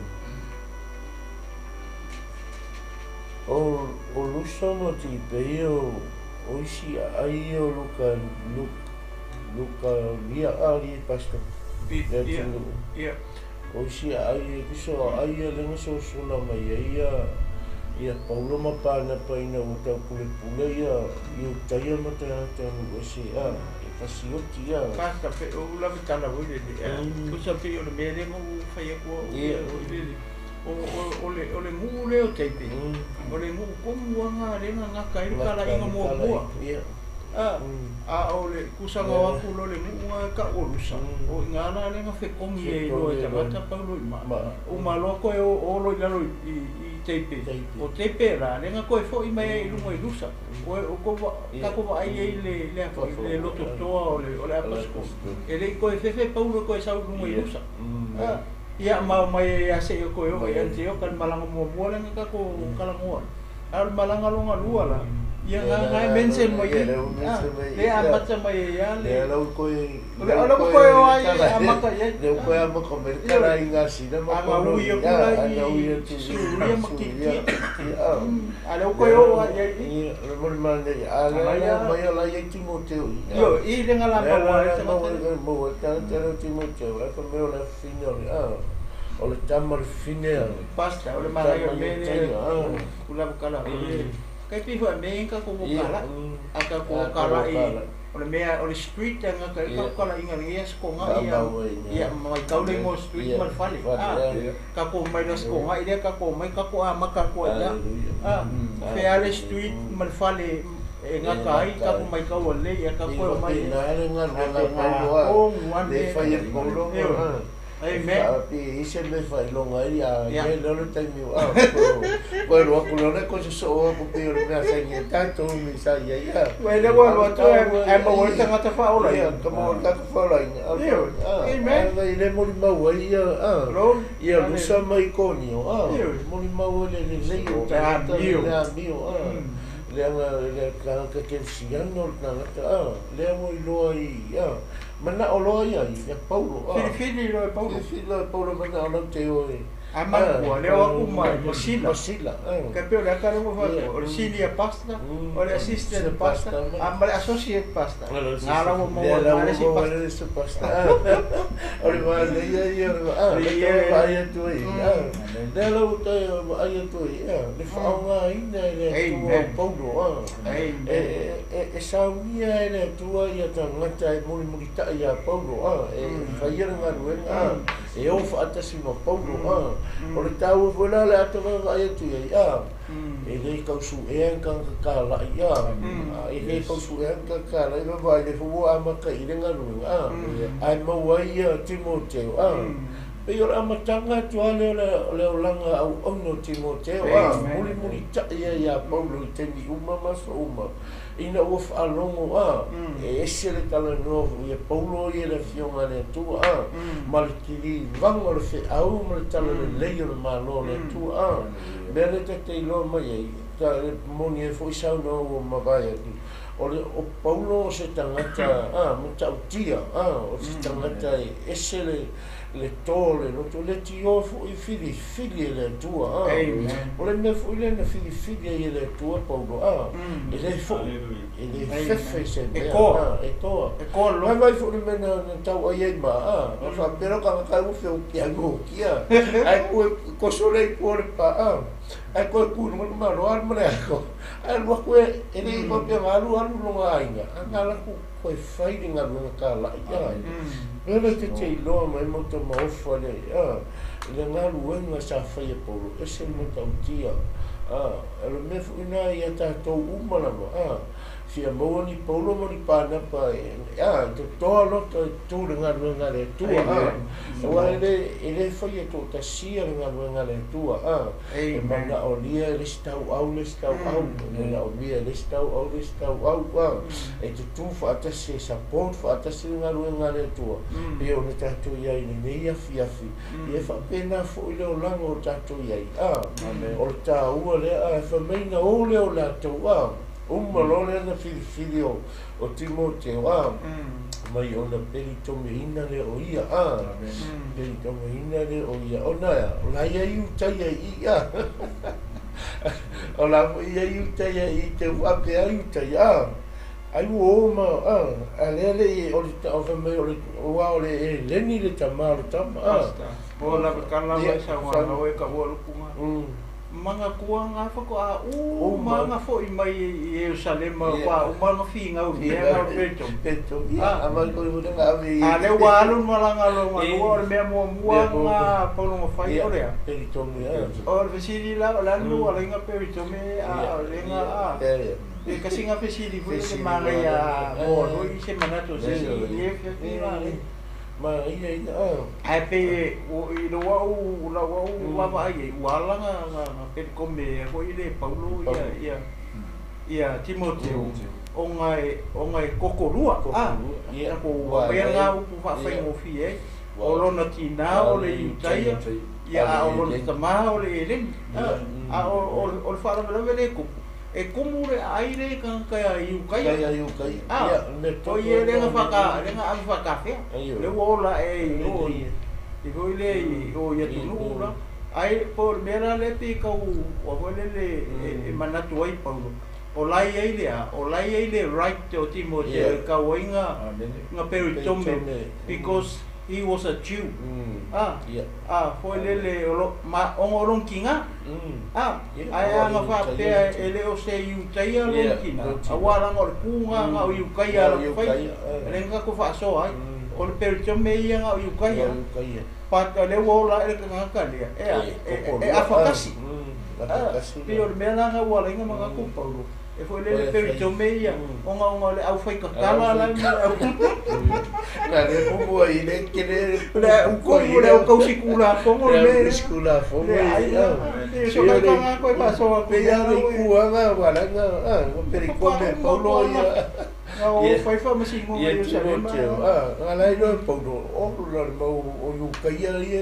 O o Lusa ma Tipeia o o isi aai ia o Luka Luka lia ali pastor le atunuu. O isi aai e tusa o aai ia lea na sosola mai ai ia ia Paulo ma Panapa ina ua taupulepule ia Iutaia ma tagata nuu ese a e fasioti a. Pastor pe o ula me tala foi lele tusa pei o le mea lea na ou fai atu au foi lele o o le o le nuu lea o Taipe o le nuu tonu lava na lea na gata ai le talaiga muamua a a o le tusa na o atu loa i le nuu na e tau o Lusa o i ina la lea na fetogi ai loa e tagata Paulo i maa uma loa toe o o loa i lalo i i Taipe o Taipe la lea na toe foi mai ai i luga i Lusa o o tou tatou vaai ai i le le le lototoa o le o le aposetolo e le i toe fefe Paulo e toe sau i luga i Lusa a ia ma omai ai lava seia toe oo i Anitioka i le malaga muamua lea na tatou talanoa ai. A o le malaga lona lua la, ia na na e mention mai ai, a, lea e amata mai ai lava le, o lea ua toe o lava ia e amata i ai, ioe, a na ui atu la i Suria ma Kilikia, a lea ua toe oo lava i ai i i. Ioe, i le na la maua ai le tagata lea. O le tama le fine a. Pastor, o le manaia o le mea lea u lava kala o le kai pei foi a mea ia tatou o kala'i a tatou o kala'i o le mea o le street a gata ai le tatou kalaiga i lenei aso Toga'i a ia matau le igoa o le street ma le fale a tatou omai i le aso Toga'i lea tatou omai tatou amata atu ai i ina a o fea lava le street ma le fale e gata ai tatou matau lelei ia tatou e omai faapena tonu lava le mea E ioe. Faapi i se mea faailoga ai a Amen. i lea le taimi o a koe alu atu lea koe sosoo atu pei o le mea saini ai tatou me sa i ai a Ua ele ua alu atu ae maua ai le tagata faaolaina. Ia ka maua le tagata faaolaina Ioe. Amen. a le molimau ai ia a Lord. ia Lusa ma Ikonio a Ioe. molimau ai le lelei o Le tagata amio. le amio a. Leaga le tagata kerisiano o le tagata a, lea ua iloa i a, manao loa ia ia Paulo a. Filifili loa e Paulo. Filifili loa e Paulo manao lau te o e. A manatua, lea o aku ma ma Sila. Ma Sila, a. Ka pei o le ata lea ua faapea, o le senior pastor, o le assistant pastor, a ma le associate pastor. Nga la ua maua ma le isi pastor. Le isi pastor. O le manaia ia o le a, le tau vaai atu ai, a. Lea la ua toe vaai atu ai, a, le faaaogaina e le Atua o Paulo, a. E saunia e le Atua ia tagata e mulimulitai ia Paulo, a, e faia le galuega, a, e o faatasi ma Paulo, a. O le taua foi la o le ata vaavaai atu i ai, a, e le tau suea ni tagata talai, a, e le tau suea ni tagata talai, vaavaai lea foi ua amata i le galuega, a, ae maua ai ia Timoteo, a. Pei o le amataga atu lava lea o le olaga auauna o Timoteo, a mulimulitai ai ia Paulo i taimi uma ma aso uma, ina ua faalogo, a e ese le talanoa foi a Paulo ia i le Afioga a le Atua, a ma le kilivaga o le feau ma le talalelei o le Malo o le Atua, a mea lea ta te iloa mai ai, ta moni ai foi saunoaga ua mavae atu, o le o Paulo o se tagata, a matautia, a o se tagata e ese le le tō o le loto, le tio foi filifili e le Atua. A. O le mea foi lea na filifili ai e le Atua Paulo, a. E le foi, e le fefe i se mea. E toa. E toa. E toa le loto. Vaivai foi le mea na tau ai ai ma, a. Na faapea lea o tagata ua feotiai okia. Ae koe koso lea i tua o le pa, a. Ae koe tu i luga o le malo, alu ma le ato. Ae alu atu e, e le i faapea na alu alu lona aiga, a na alu atu koe fai le galuega talai, a. Mea lea te te iloa mai ma uta maofa le, a, le galuega sa fai e Paulo, ese le matautia, a, o le mea foi lena ia tatou uma lava, a, fia maua ni Paulo ma ni Panapa e, a, e totoa loto e tu le galuega a le Atua, a, aua e le, e le fai e toatasia le galuega a le Atua, a, e manaolia e le isi tauau le isi tauau, e manaolia e le isi tauau le isi tauau, a, e tutū faatasi e support faatasi le galuega a le Atua, pei ona tatou i ai i lenei afiafi, ia e faapena foi le olaga o tatou i ai, a, o le taua lea, a, e fai mai na o lea o latou, a, uma loa lea na filifili o Timoteo, a, mai ona pelitomeina lea o ia, a, pelitomeina lea o ia, ona e a, o la ia i Iutaia i i, a, o la foi ia i Iutaia i i te faapea Iutaia, a, ai ua o ma, a, a lea le i, o le, o fai mai o le, aua o le Eleni le tama o le tama, a. Pastor, o la kala wa sa wa wa e ka ua lukunga. Manatua nga faatoa uma nga fo'i mai i Ierusalema faatoa uma nga figau i mea na o le Petro. A lea ua alu le malaga lona lua o le mea muamua nga Paulo na fai o le a? O le fesili la o le a le mea ua ala ai na Peritome a o le nga a? E tasi nga fesili foi le manaia moa foi se manatu o se isi i le feafi la le. Ae pei i lou au lau au vaavaai i ai ua ala na Pelikome foi le Paulo ia ia Timoteo ona e ona e tokolua a tatou aumaia na upu faafaigofie ai o lona tina o le Iutaia ia a o lona tama o le Eleni a o le faalavelave lea e tupu e tumu le aai le tagata Iutaia a o ia lea na faata lea na ave faatafea lea ua ola ae i o i foi lea i o i atunuu la ae po o le mea la lea pei tau ua foi lele e manatu ai Paulo o la e i ai le a o la e i ai le right o Timoteo e tau ai na peritome because he was a Jew a a foi lele o lo ma ona o lona tina a ae ana faapea e le o se Iutaia lona tina aua leaga o le ku na na o Iutaia a latou fai lea na tatou faasoa ai o le peritome ia na o Iutaia but o lea ua ola ae le tagata lea e a e afatasi pei o le mea la na ua ala ai ona manatu Paulo e foi lele peritome ia ona ona o le aufaitatala la ma le au Na le kumu ai le kele le kumu le au tausi Tulafono le mea Tulafono le ai so kai ka koe faasoa atu Pei lava i kuaga walaga a peritome Paulo ia na o fai faamasinoga i Ierusalema a nga lai loa Paulo o la le mau o Iutaia ia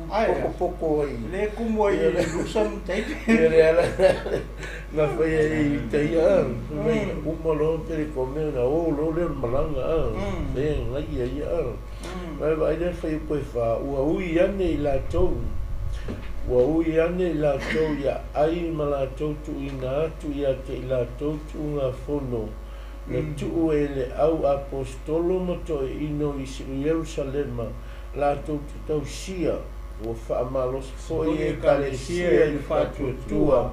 Pokopoko ai. Lea e tumu ai i Lusa ma Tape. Ia le ala na fai ai i ita ia, fai mai uma loa Perekome ona o loa lea o le malaga, feagai ai ia. Ae vaai lea i le fuaiupu e 4, ua ui ane i latou, ua ui ane i latou ia ai ma latou tuuina atu ia te i latou tuugafono na tuu e le au aposetolo ma toeaino i Ierusalema latou te tausia, ua faamalosi foi e Ekalesia i le faatuatua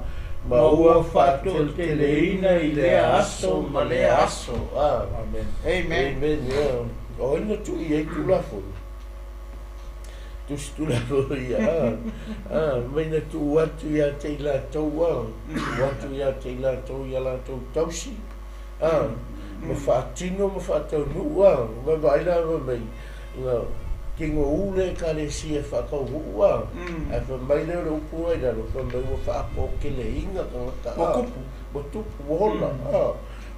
ma ua faatoateleina i lea aso ma lea aso. Amen. Amen. Amen. O ai na tuu i ai Tulafono? Tusi Tulafono ia. Mai na tuu atu ia te i latou, tuu atu ia te i latou ia latou tausi, ma faatino ma faataunuu. Ma vaai la fai mai, na tigoū le Ekalesia e faataunuu, ae fai mai lea o le upu i lalo, fai mai ua faatoateleina tagata. Ua tupu. Ua tupu, ua ola,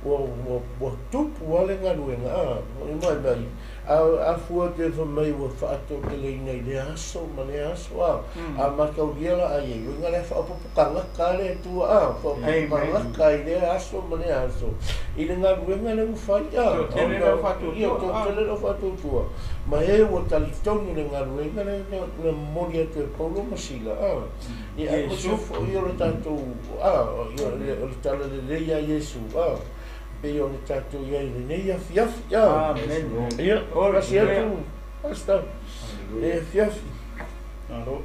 ua tupu lava le galuega. Mai mai, a fua te fai mai ua faatoateleina i lea aso ma lea aso, a mataulia la ai ai, uiga lea faaopoopo tagata le Atua, faaopoopo tagata i lea aso ma lea aso, i le galuega lea ua fai. Toatele lau faatuatua. Ia, toatele lau faatuatua. Ma e ua talitonu le galuega lea na momoli atu e Paulo ma Sila. Ia, aemaise foi o le tatou, o le talalelei ia Iesu, pei o le tatou i ai i lenei afiafi. Amen. Ia, asi atu, Pastor, le afiafi. Malo.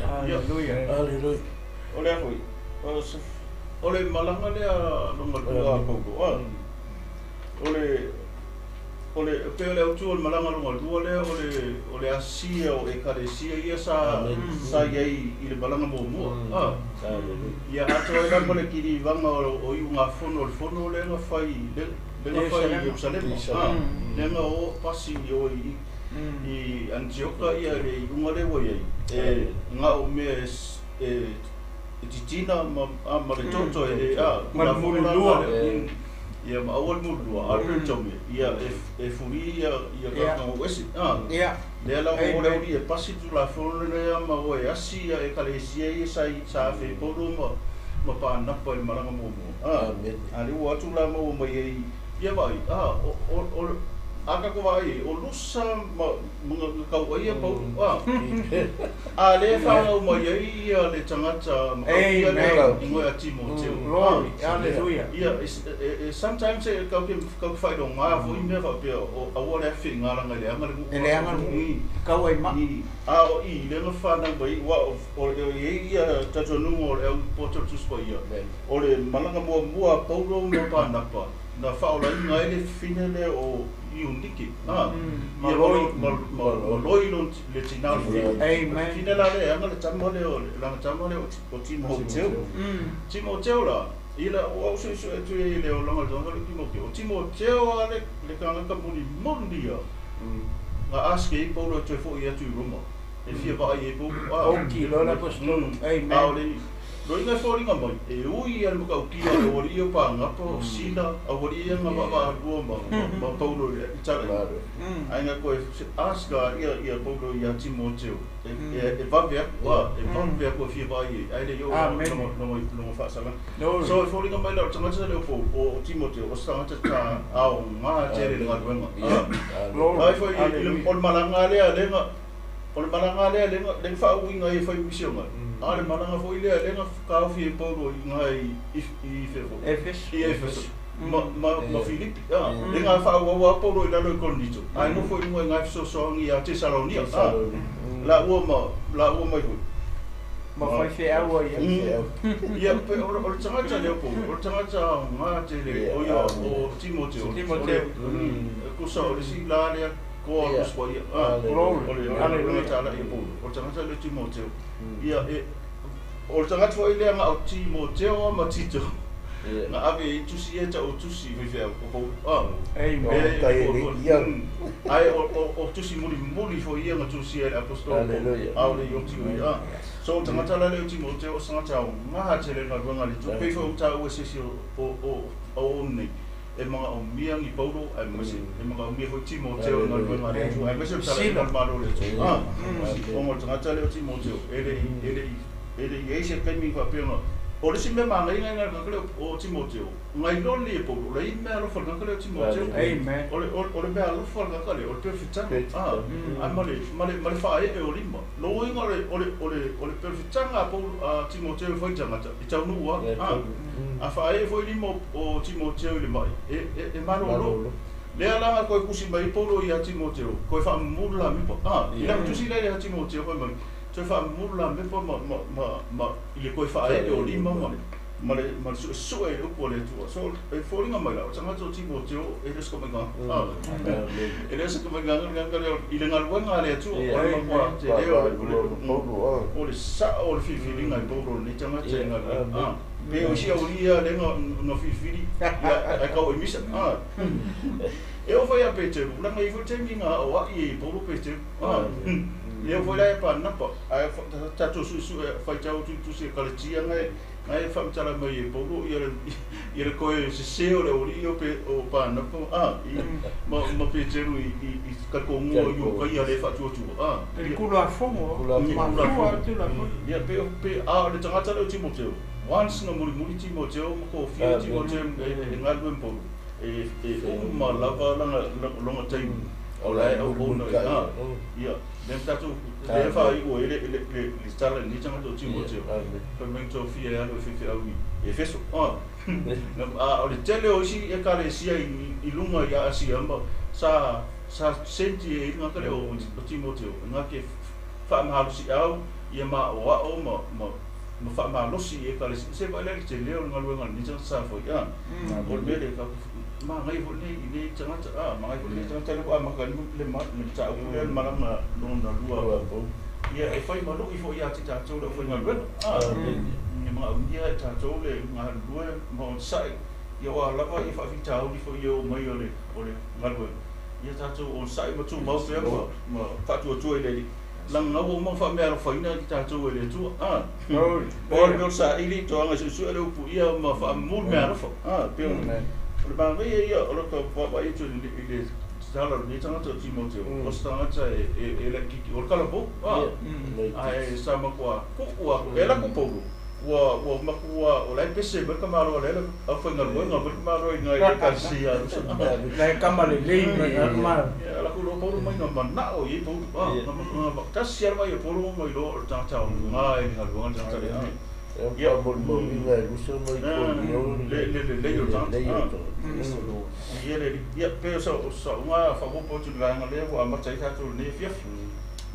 Hallelujah. Hallelujah. O lea foi, o le malaga lea lona lua a Paulo, o le pei o le autu o le malaga lona lua lea, o le asia o Ekalesia ia sa i ai i le malaga muamua. Ia atoa ai la ma le kilivaga o iugafono o le fono lea na fai i Ierusalema. Lea na o pasi o i Antioka ia le iuga lea ua i ai. E na o mea e titina ma le toto e ma le mulilua. Ia ma aua le mulilua, a le taume ia e fuli ia kakanga ese. Lea la o le uli e pasi Tulafono lea ma o e asi ia Ekalesia ia sa afe Paulo ma Paanapa i le malaga muamua. A le ua atu la maua mai ai ia vaai, o a kako vaai, o Lusa ma kau ai ia Paulo. A le whanau mai ai ia le tagata ma kau ia le ingoa a Timoteo. Glory, hallelujah. Ia, sometimes e kau ke whaidonga fo i mea whaapea o aua le awhi ngā ranga i le anga le nguku. E le anga le kau ai ma. A o i le nga whanau mai, wa o e ia tatuanunga o le au poto tuspa ia. O le malaga muamua a Paulo ma Paanapa, na whaolainga e le whine le o Iunike. Ma loi. Ma loi le tina le whine. Amen. Whine la le anga le tama le o langa tama le o Timoteo. Timoteo la, ila o au sui sui atu e le o langa le tama le Timoteo. O Timoteo a le kangaka moni moni ia. Nga aske i Paulo e toe fo i atu i Roma. E fia vaai e Paulo. Oki loa la apostolo. Amen. A o le Lo inga fōringa mai, e ui ia le makaukia o wari ia pāngapa o Sila, a wari ia ngā vaa lua ma Paulo i tala. Ai ngā koe aska ia Paulo ia Timoteo, e vave aku, e vave aku e fia vai e, ai le io longa whaasala. So e fōringa mai la o tangata leo po o Timoteo, o tangata ta ao ngā tere le ngaluenga. Ai foi o le malanga lea lenga, o le malanga lea lenga, lenga whaauinga e whai misionga. A le malanga foi lea lenga kaofi e Paulo i ngā i Efeso. I Efeso. Ma Filipi. Lenga whaauaua Paulo i lalo i Korinito. Ai nofo i mua i ngā fesoasoani ia Tesalonia. La ua mai hui. Ma whai wheaua ia. Ia, o le tangata lea Paulo, o le tagata ngā tele, o ia o Timoteo. Timoteo. Kusa o le si la lea koa kuswa ia. O le tangata la ia Paulo. O le tagata lea Timoteo. Ia, o le tagata foi lea ngā o Timoteo ma Tito. Ngā ave i tusi e ta o tusi whewhea o Paulo. Amen. Ai o tusi muli muli fo ia ngā tusi e le apostolo. A o le ioti o ia. So o tagata la leo Timoteo o tagata o ngā tele ngā ruanga le tu. Pei fo o tā ue sesi o nei. e manaomia ni Paulo aemaise e manaomia foi Timoteo i galuega a le Atua aemaise o le talaiga o le Malo o le Atua. Ona o le tagata lea o Timoteo e le i e le i e le i i ai se taimi faapea na o le isi mea manaia na i le tagata lea o Timoteo na iloa lelei e Paulo o le i mea alofa i le tagata lea o Timoteo. O le o le mea alofa i le tagata lea o le perefetaga a ma le ma le ma le faaee o lima. Lona uiga o le o le o le o le perefetaga a Paulo a Timoteo e fai i le tagata e taunuu lava. A faaee foi lima o Timoteo i le mai, e malolo. Lea la na toe tusi mai ai Paulo ia Timoteo, toe faamamulu lamepa. I lana tusi lea ia Timoteo fai mai, toe faamamulu lamepa ma i le toe faaee o lima ma le suesue i le upu a le Atua. So, e foliga mai la, o le tagata o Timoteo e le o se tamaigaga. E le o se tamaigaga le tagata lea i le galuega a le Atua. O le matua tele o le sao o le filifiliga e Paulo o lenei tagata i le galuega. Pe o isi aualii ia lea na filifili ae tau ai misa. E oo foi ia Peteru, leaga e i ai foi le taimi na aoai ai e Paulo Peteru. E oo foi la ia Parinapa, ae tatou suesue faitau atu i tusi a Kaletia na e faamatala mai e Paulo ia le toe sese o le aualii ia o Parinapa ma Peteru i talitonuga i Iokaia lea e faatuatua. I le Tulafono. Ia pe a o le tagata lea o Timoteo, Once na mulimuli Timoteo ma tofia Timoteo e galulue ma Paulo, e uma lava lona taimi o la e auauna ai. A, ia, lea na tatou, lea e faaiu ai le tala i lenei tagata o Timoteo, fai mai na tofia e alu e faifeau i Efeso. A, a o le tele o isi Ekalesia i luga i Asia ma sa senti ai le tagata lea o Timoteo, na te faamalosiau ia maoaʻo ma ma faamalosi i Ekalesia. Se vaai la i le tele o le galuega a lenei tagata sa fai, a? O le mea lea tatou te manaia foi lenei tagata, a? Manaia foi lenei tagata lea ua amata ai le mataupu lea le malaga lona lua. Ia, e fai ma lui foi ia te tatou le aufaigaluega, a? E manaomia e tatou le galulue ma onosai, ia o a lava ia faafitauli foi e oo mai o le galuega, ia tatou onosai ma tumau pea ma faatuatua i le Alii. Leaga ua uma ona faameaalofaina i tatou e le Atua. A. O le mea o le saili i toaga e suesue le upu ia ma faamamulu meaalofa. A, pei o le manaia ia o lota vaavaai atu i le tala o lenei tagata o Timoteo, o se tagata e laitiiti, o le talavou. A, ae sa matua tuu atu e latou Paulo, ua matua o la e pese mai le tamaloa lea le aufaigaluega mai le tamaloa i ina i le Ekalesia a Rusa. La e kama lelei mai a ma. Ia latou iloa Paulo mai na manao i ai Paulo. A, tasi lava ia Paulo ma iloa o le tagata aoga i le galuega le tagata lea. Ia faamolimauina e Rusa mai Korinio le lelei o le tagata. Ia le ia pe o sa uga faaopoopo atu i le vaega lea ua amata ai tatou i lenei afiafi.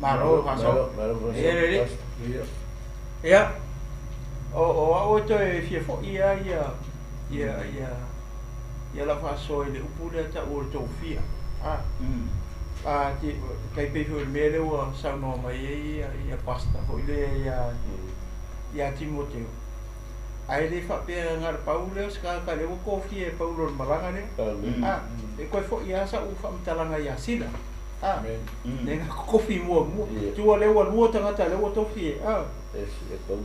Malo faasoa. Ia lelei. Ia, o au e toe fia foi lava ia lau faasoa i le upu lea tau o le tofia. A, a tai pei foi o le mea lea ua saunoa mai ai ia pastor foi lea ia Timoteo. Ae le faapea na o le pau lea o se tagata lea ua tofia e Paulo i le malaga lea. A, e toe foi lava sau faamatalaga ia Sila. A, lea na totofi muamua. Tua lea ua lua tagata lea ua tofi e, a,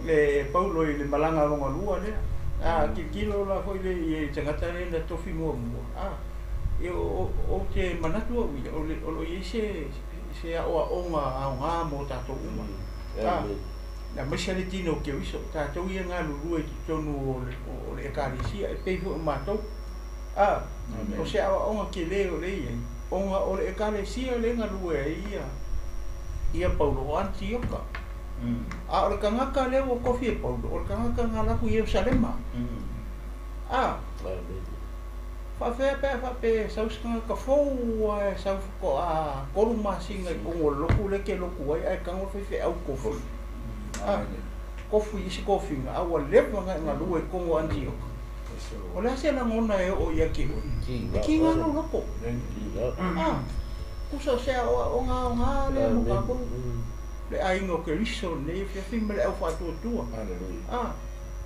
e Paulo i le malaga lona lua lea. A, tilotilo la foi le i le tagata lea na tofi muamua. A, ia ou te manatu au ia, o lo o i ai se aoaoga aoga mo tatou uma. A, aemaise le tino o Keriso, tatou ia galulue i totonu o le Ekalesia, e pei foi o matou. A, o se aoaoga tele o lea e i ai, ona o le Ekalesia lea e galue ai ia Paulo, o Anitioka. A o le tagata lea ua tofi e Paulo, o le tagata na alu atu i Ierusalema. A, faafefea pe a faapea e sau se tagata fou ae sau faatoa 3 masina i totonu o le lotu lea e te lotu ai ae tago le faifeau tofi. A, tofi i isi tofiga, a ua leva ona e galue i totonu o Anitioka. O le a se lagona e oo ia te oe? E kiga lou loto. A, tusa o se aoaoga aoga lea mo tatou, le aiga o Keriso lenei afiafi ma le au faatuatua. A,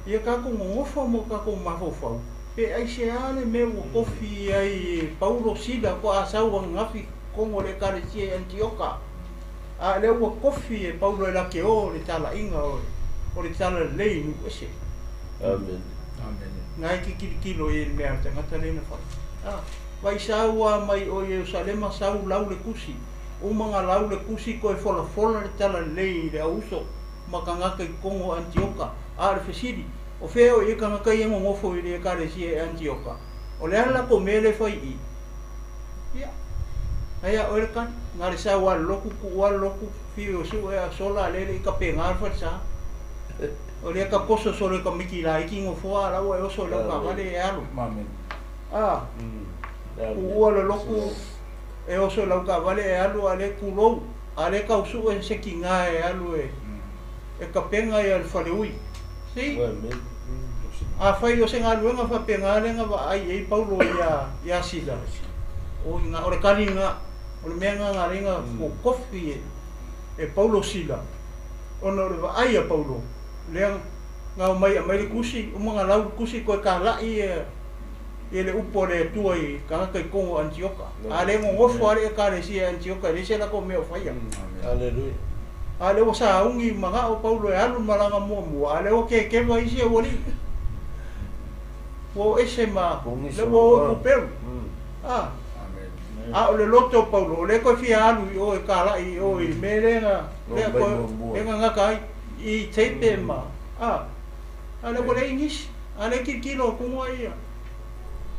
ia tatou nonofo ma o tatou mafaufau, pe aisea le mea ua tofi ai e Paulo Sila faatoa sau ananafi i totonu o le Ekalesia i Anitioka. A lea ua tofi e Paulo e lake o le talaiga o le talalelei i nuu ese. Amene. Na e te tilotilo i ai i le mea a le tagata lea na fai. Vai sau lava mai o Ierusalema sau lau le tusi. Uma na lau le tusi toe folafola le talalelei i le au uso ma tagata i totonu o Anitioka. A o le fesili, o fea o i ai tagata ia nonofo i le Ekalesia i Anitioka? O le a le latou mea lea e fai i i? Ia, na ia oe le tali, na le sau lava i le lotu, tuu lava le lotu, fiu e sue a sola a lea e le i tapena le falesa. O lea tatoso solo e tamaiti laiti nofoa a la ua e oso i lau taavale e alu. A, tuua le lotu e oso i lau taavale e alu a lea tulou, a lea tau sue se tina e alu e e tapena ia le faleui. See? Afai o se galuega faapena lea na vaai i ai Paulo ia ia Sila, o ina o le kali lena, o le mea lena na ala ai ona totofi e e Paulo Sila, ona o le vaai a Paulo, lea na omai e aumai le tusi, uma ona lau le tusi toe talai ia ia le upu a le Atua i tagata i totonu o Anitioka. A le nonofo lava le Ekalesia i Anitioka e leai se latou mea o faia. Aleluia. A lea ua sauni manao Paulo e alu le malaga muamua, a lea ua kekeva isi aualii. Ua o ese ma lea ua o i Kuperu. A, a o le loto o Paulo, o lea e toe fia alu i o e talai i o i le mea lea na, lea toe, lea na gata ai i Tape ma, a, a lea ua leai nisi. A lea e tilotilo atu ai ia,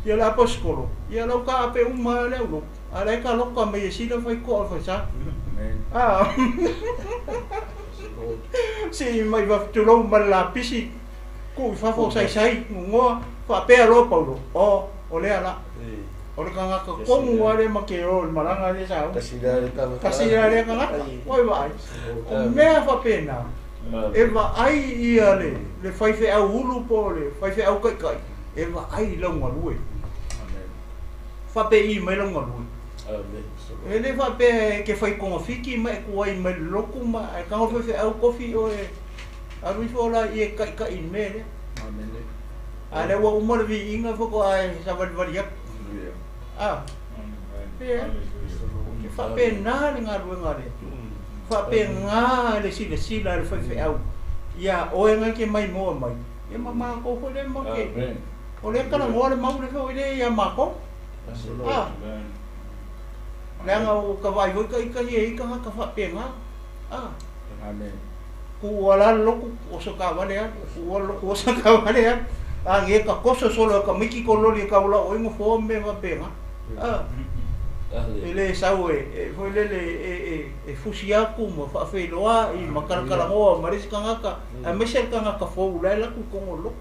ia le aposikolo, ia lau taape uma lava le au lotu, a la e taloka mai e sila fai toa o le falesa. A, sii mai fafo, tulou ma le lapisi, tuu i fafo saisai, gogoa, faapea loa Paulo, o, o lea la. O le tagata tonu lava lea ma te o i le malaga lea sa uma. Tasi la lea tagata. Ua e vaai. O mea faapena, e vaai ia le, le faifeau ulu po o le faifeau taitai, e vaai i lau galue. Faapei mai lau galue. E le faapea e te fai togafiti ma e tuai mai le lotu ma ae tago le faifeau tofi oe alu ifo la i e taitai i le mea lea. A lea ua uma le viiga faatoa e savalivali atu. A, e, e faapena le galuega a le Atua. Faapena le silasila a le faifeau ia oe na e te maimoa mai, ia ma matou foi lea matou te, o lea e talanoa le mau lea foi lea ia matou. A, leaga ua ta vaai foi taitahi e i ai tagata faapena. A, Kuua la le lotu, oso taavale alu, kuua le lotu, oso taavale alu. A ge ka koso solo e ka miki ko loli e kau lau oi nofoa ma mea faapena. A, e le sau e, e foi lele e, e, e fusi aku ma faafeiloai ma kalakalanoa ma le isi tagata, aemaise le tagata fou la e alu atu i totonu o le lotu.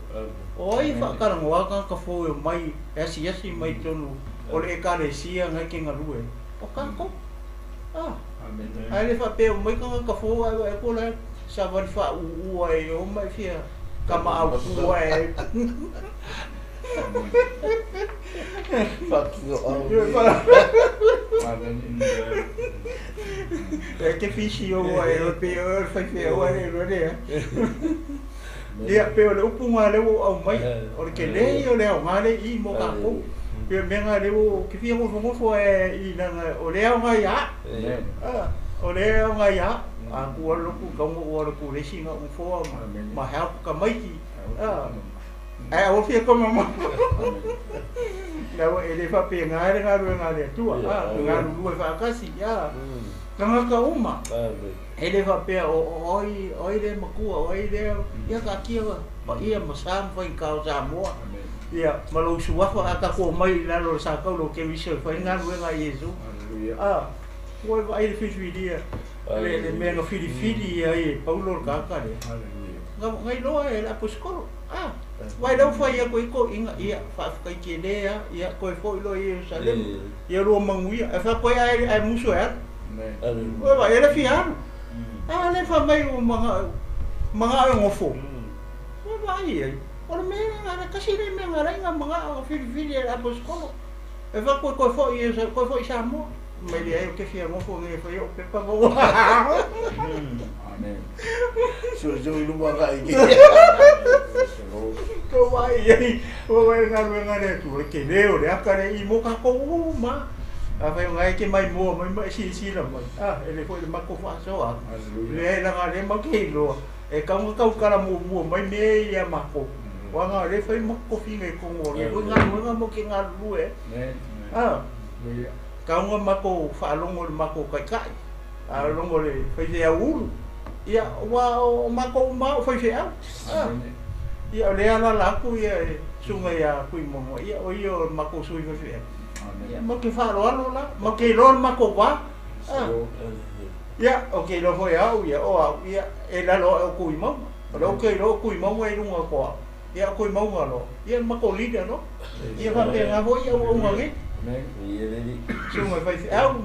O ai e faatalanoa tagata fou e omai e asiasi mai i totonu o le Ekalesia na e te galue ai? O tatou. A. Ae le faapea uma mai tagata fou ae vaai atu la e savali faauu ai o ma e fia kamaau pu ai. E te fisi o ai o pe o le faifeau ai le lea. Ia, pei o le upu lena lea ua ou aumai, o le tele ia o le aoga lea i i mo tatou. Pei o le mea lena lea ua ou te fia nofonofo ai i i leaga o lea aoga ia au. O lea aoga ia au. A tu alu lotu tau na ou alu atu i le isi na ou nofoa ma help tamaiti. Ae aua fia koma mai. Leaga e le faapena le galuega a le Atua, e galulue faatasi. Tagata uma. E le faapea o ai, o ai lea matua, o ai lea, ia taatia paia ma sa ma faigata o Samoa. Ia, ma lou suafa a tatou omai i lalo o le sa taula o Keriso e fai galuega a Iesu. A, ua e vaai le filifilia, le, le mea na filifili ai e Paulo le tagata lea. Na, na iloa e le aposikolo. A, vaai lea ua fai atu ai toeaiina, ia, faafetai tele lava, ia, toe foi loa i Ierusalema. Ia lua manuia. Ae fai atu ai, ae, ae musu e alu. Oi vaai, e le fia alu. A lea fai mai ua manao, manao e nofo. Oi vaai i ai, o le mea lena, le tasi lea mea na ala ai ona manao ona filifili e le aposikolo. E fai atu e toe foi i, toe foi i Samoa. Mai leai ou te fia nofo nei e fai o'u pepa ma ua. Suesue i luma agai i Tou vaai i ai, ua vaai le galuega a le Atua, le tele o le ata lea i mo tatou uma. Afai o na e te maimoa mai ma e silasila mai, a, e le foi le matou faasoa atu. Leai, leaga o lea matou te iloa, e tatau ona tautala muamua mai mea ia ia matou. Uaga o lea e fai ma tofiga i totonu o lenei foi galuega matou te galulue ai. A, tau na matou faalogo i le matou taitai, faalogo i le faifeau ulu, ia aua o matou uma lava o faifeau. A, ia o lea e alaala atu le susuga ia Tuimono, ia o ia o le matou sui faifeau. Ia matou te faaaloalo la, matou te iloa le matou va. A, ia ou te iloa foi e au ia, o au, ia e i lalo ae o Tuimauga. O lea ou te iloa o Tuimauga i luga atu o au. Ia o Tuimauga loa, ia le matou leader loa. Ia faapena foi auauna nei. Susuga i faifeau,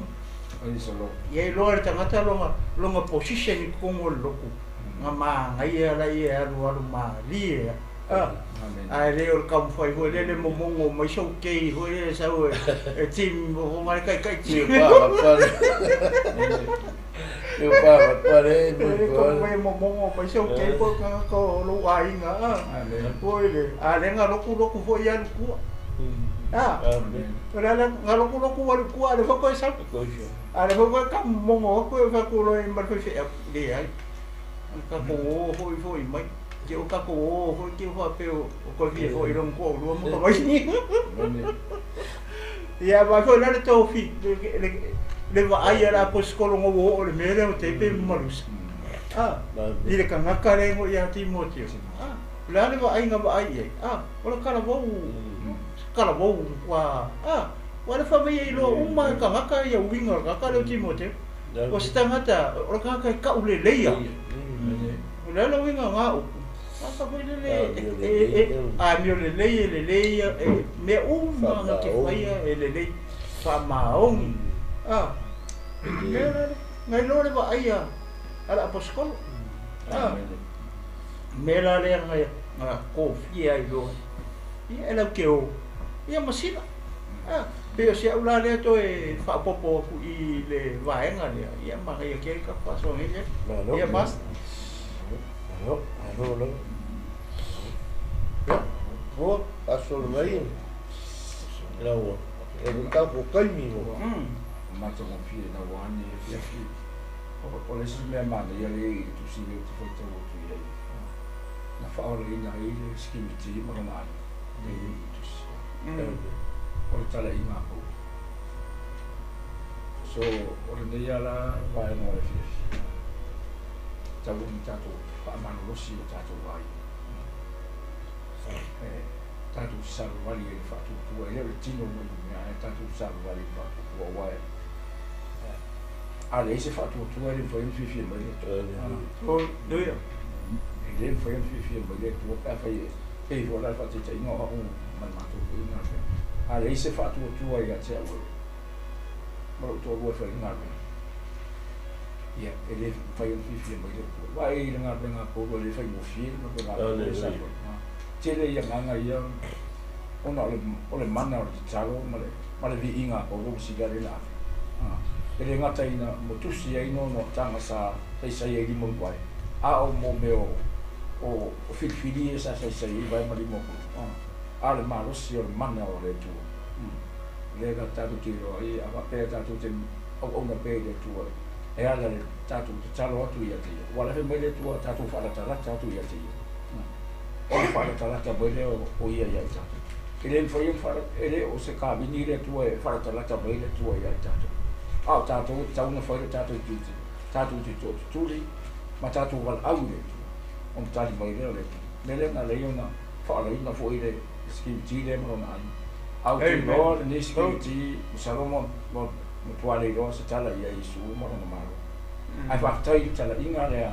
ia iloa e le tagata lona, lona position i totonu o le lotu, na manaia laia e alualu malie lava. Ae le o le taumafai foi lele momono mai sou kei foi lele sau e team o le taitai team. E momono mai sou kei po o tagata o lou aiga foi le a lea na lotu lotu foi alu tua. O le ala na lotu lotu alu tua a lea foi toe sau. A lea foi toe taumomono atu e fai atu loa ma le faifeau. Leai. O le tatou o foi foi mai. Te o tatou o foi te o faapea o toe fia foi i lona toalua ma tamaiti. Ia vaai foi la le tofi le vaai a le aposetolo na ua oo i le mea lea o Tepe ma Malusa. A, i le tagata lea e ia Timoteo. A, o le a le vaaiga vaai i ai? A, o le talavou, talavou matua. A, ua le fai mai e iloa uma e tagata ia uiga o le tagata lea o Timoteo. O se tagata, o le tagata e tauleleia. O le a le uiga o na upu? Tagata foi lele e amio lelei, e lelei ia, e mea uma na te faia e lelei, faamaoni. A, mea la lea, na iloa le vaai a le aposetolo. A, mea la lea na tofia ai loa, ia e lau te o, ia ma sila. A, pei o si au la lea toe faaopoopo atu i le vaega lea, ia manaia tele tatou faasoa nei lea. Ia Pastor. Malo, malo lava. Ia, ua faasolo mai lau e le tatou taimi ua. Matagofie lau ane afiafi. O le isi mea manaia lea i le tusi lea ou te faitau atu i ai, na faaolaina ai le sikimiti ma lona aiga lea e i ai i le tusi. O le talaiga a Paulo. So, o lenei lava la vaega o le afiafi, tau ina tatou faamalolosi i o tatou aiga. E tatou savavali ai i le faatuatua, e le o le tino mai le mea, ae tatou savavali i le faatuatua, aua e a leai se faatuatua e le mafai ona fiafia mai le Atua. E le mafai ona fiafia mai le Atua pe afai e pei foi la le faataitaiga o au ma le matou foi galuega. A leai se faatuatua ia te au e ma lou toalua e fai le galuega, ia e le mafai ona fiafia mai le Atua. Vaai i le galuega a Paulo e le faigofie le galuega a Paulo e sa fai. Tele ia agaga ia ona o le mana o le tatalo ma le viiga a Paulo ma Sila lea na ave. E le gata ina motusi ai noanoataga sa saisai ai lima i vae, a o mo mea o filifili ia sa saisai ai vae ma lima o Paulo. A o le malosi o le mana o le Atua. Lea na tatou te iloa ai, a faapea tatou te auauna pea i le Atua e ala i le tatou tatalo atu ia te Ia. Ua alafe mai le Atua tatou faalatalata atu ia te Ia. Ona faalatalata mai lea o Ia ia i tatou. E le mafai ona faala, e le o se kavini le Atua e faalatalata mai le Atua ia i tatou. A o tatou e tatau ona fai le tatou tiute, tatou te tootutuli ma tatou valaau i le Atua, ona tali mai lea o le Atua. O le mea lea na ala ai ona faaolaina foi le security lea ma lona aiga. A ou te iloa lenei security, masalo ma matua le iloa se tala ia Iesu ma lona Malo. Ae faafetai i le talaiga lea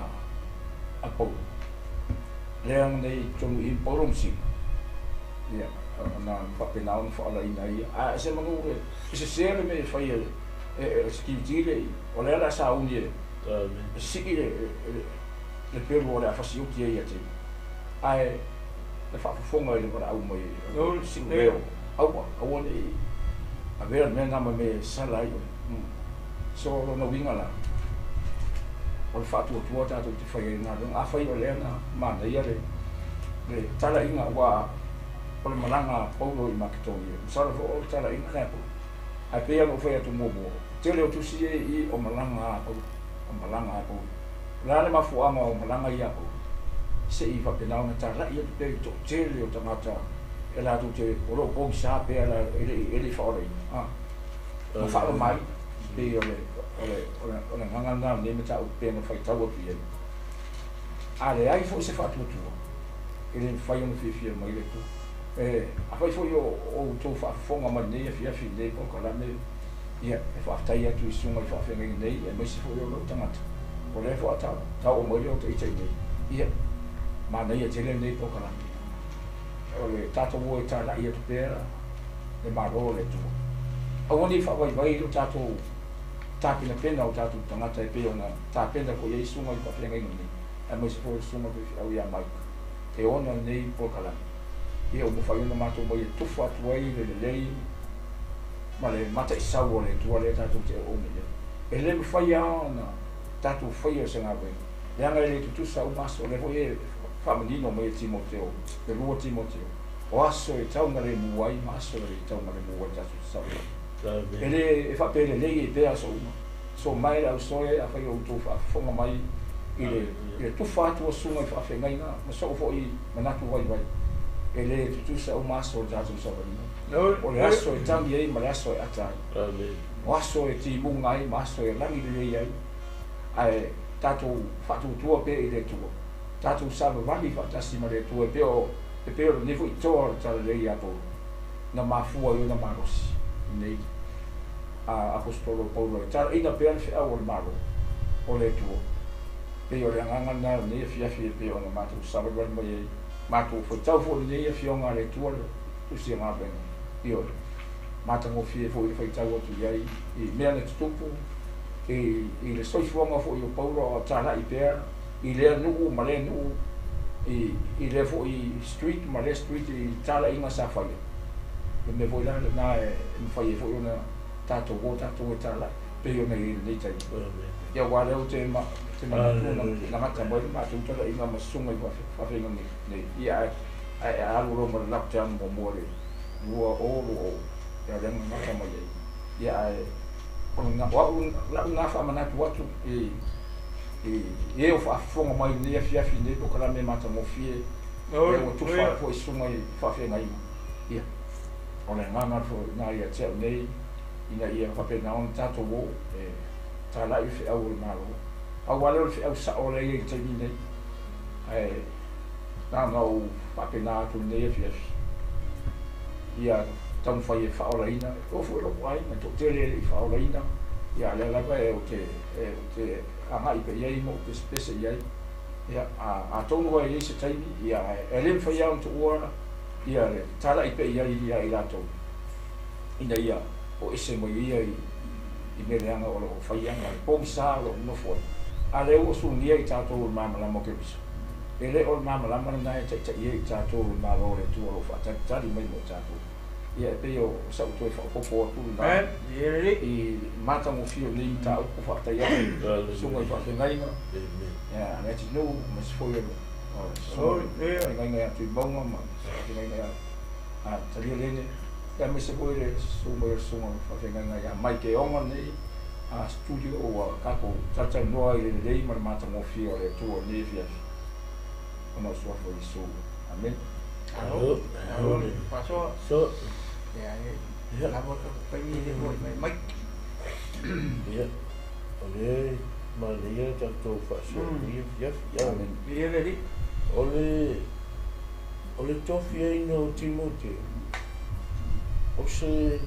a Paulo, lea nei i totonu i i Paulo ma Sila, ia, na faapena ona faaolaina ai ia. Ae se manu e sese le mea e fai e le security lea i i, o lea o le a sauni e sii le pelu o le a fasioti ai ia te ia. Ae na faafofoga i le valaau mai o Siuleo, aua, aua ne i avea le mea lena ma mea e sala ai oe. So, o lona uiga la, o le faatuatua tatou te fai ai le galuega. Afai o lea na manaia le talaiga, aua o le malaga a Paulo i Maketonia, masalo foi o le talaiga lea a Paulo. Ae pei lava ona ou fai atu muamua, tele o tusi ia i i o malaga a Paulo, o malaga a Paulo. O le a le mafuaaga o malaga ia a Paulo? Se'i faapena ona tala'i atu pea i le to'atele o tagata e latou te o lo o pogisā pea e le'i faaolaina ma faamamaina. Pei o le o le agaga lena o lenei mataupu pei ona faitau atu i ai. A leai foi se faatuatua, e le mafai ona fiafia mai le Atua. Afai foi o outou faafofoga mai lenei afiafi i lenei polokalame, ia, e faafetai atu i susuga i faafeagaiga nei, aemaise foi o lou tagata, o lea faatoa tau mai lea o ita i nei. Ia, manaia tele lenei polokalame. O le tatou o e tala'i atu pea le Malo o le Atua. Aua ne i faavaivai lo tatou tapenapena o tatou tagata e pei ona tapena foi ai susuga i faafeagaiga nei, aemaise foi o le susuga faifeau ia Mike e ona lenei polokalame. Ia, ua mafai ona matou mai e tufa atu ai le lelei ma le mataisau o le Atua lea tatou te auauna i ai. E le mafai lava ona tatou faia se galuega, leaga e le tutusa uma aso. O lea foi e faamanino mai e Timoteo, le 2 Timoteo, o aso e taugalemu ai ma aso e le taugalemu ai tatou te savali. E le e faapea lelei e pea aso uma. So mai le ausoe, afai o outou faafofoga mai i le tufa atu o susuga i faafeagaiga ma so'u foi manatu vaivai, e le tutusa uma aso o le tatou savaliga. O le aso e tagi ai ma le aso e ata ai. O aso e timuga ai ma aso e lagi lelei ai. Ae tatou faatuatua pea i le Atua. Tatou savavali faatasi ma le Atua e pei o lenei foi toa o le talalelei ia Paulo na mafua ai ona malosi lenei Aposetolo Paulo e tala'ina pea le feau o le Malo o le Atua. Pei o le agaga lena o lenei afiafi e pei ona matou savalivali mai ai. Matou faitau foi lenei afioga a le Atua le tusi galuega. Ioe, matagofie foi le faitau atu i ai i mea na tutupu i le soifuaga foi o Paulo o tala'i pea i lea nuu ma lea nuu, i lea foi street ma lea street i tala'iga sa faia. Le mea foi la lena e mafai ai foi ona tatou o tatou e tala'i pei ona i ai lenei taimi. Ia, aua lea ou te manatu na gata mai le matou tala'iga ma susuga i faafeagaiga nei. Ia, ae alu loa ma le lockdown muamua le 2020, ia lea na gata mai ai. Ia, ae o a'u la'u na faamanatu atu i e o faafofoga mai lenei afiafi lenei polokalame matagofie lea ua tufa foi susuga i faafeagaiga. Ia, o le agaga foi lena ia te a'u nei, ina ia faapena ona tatou o e tala'i le feau o le Malo. Pau lava lea o le feau sa'o lea i ai i le taimi nei. Ae na ona ou faapena atu lenei afiafi, ia taumafai e faaolaina o foi lo'u aiga to'atele e le'i faaolaina. Ia, lea lava e ou te aga'i pea i ai ma ou pesepese i ai. Ia, atonu ai i ai se taimi, ia, e le mafai lava ona tuua ia le tala'i pea i ai ia i latou ina ia o ese mai ia i mea leaga o lo o faia ma le pogisā o lo o nonofo ai. A lea ua sulugia i tatou o le malamalama o Keriso. E le o le malamalama lena e taita'i ai i tatou le Malo o le Atua o lo o faatalitali mai mo tatou. Ia, e pei o sa'u toe faaopoopo atu lena i matagofie o lenei mataupu. Faafetai atu susuga i faafeagaiga ia le atinuu aemaise foi o susuga faafeagaiga ia Tuimauga ma faafeagaiga ia Talia Lene, aemaise foi le susu mai o le susuga faafeagaiga ia Mike e ona lenei studio ua tatou talatalanoa i le lelei ma le matagofie o le Atua o lenei afiafi ona o suafa o Iesu. Amene. Faasoa. Ia, lava tatou taimi le foi mai Mike. Ia, o lea manaia tatou faasoa lenei afiafi. Amene. Ia le Alii. O le tofiaina o Timoteo, o se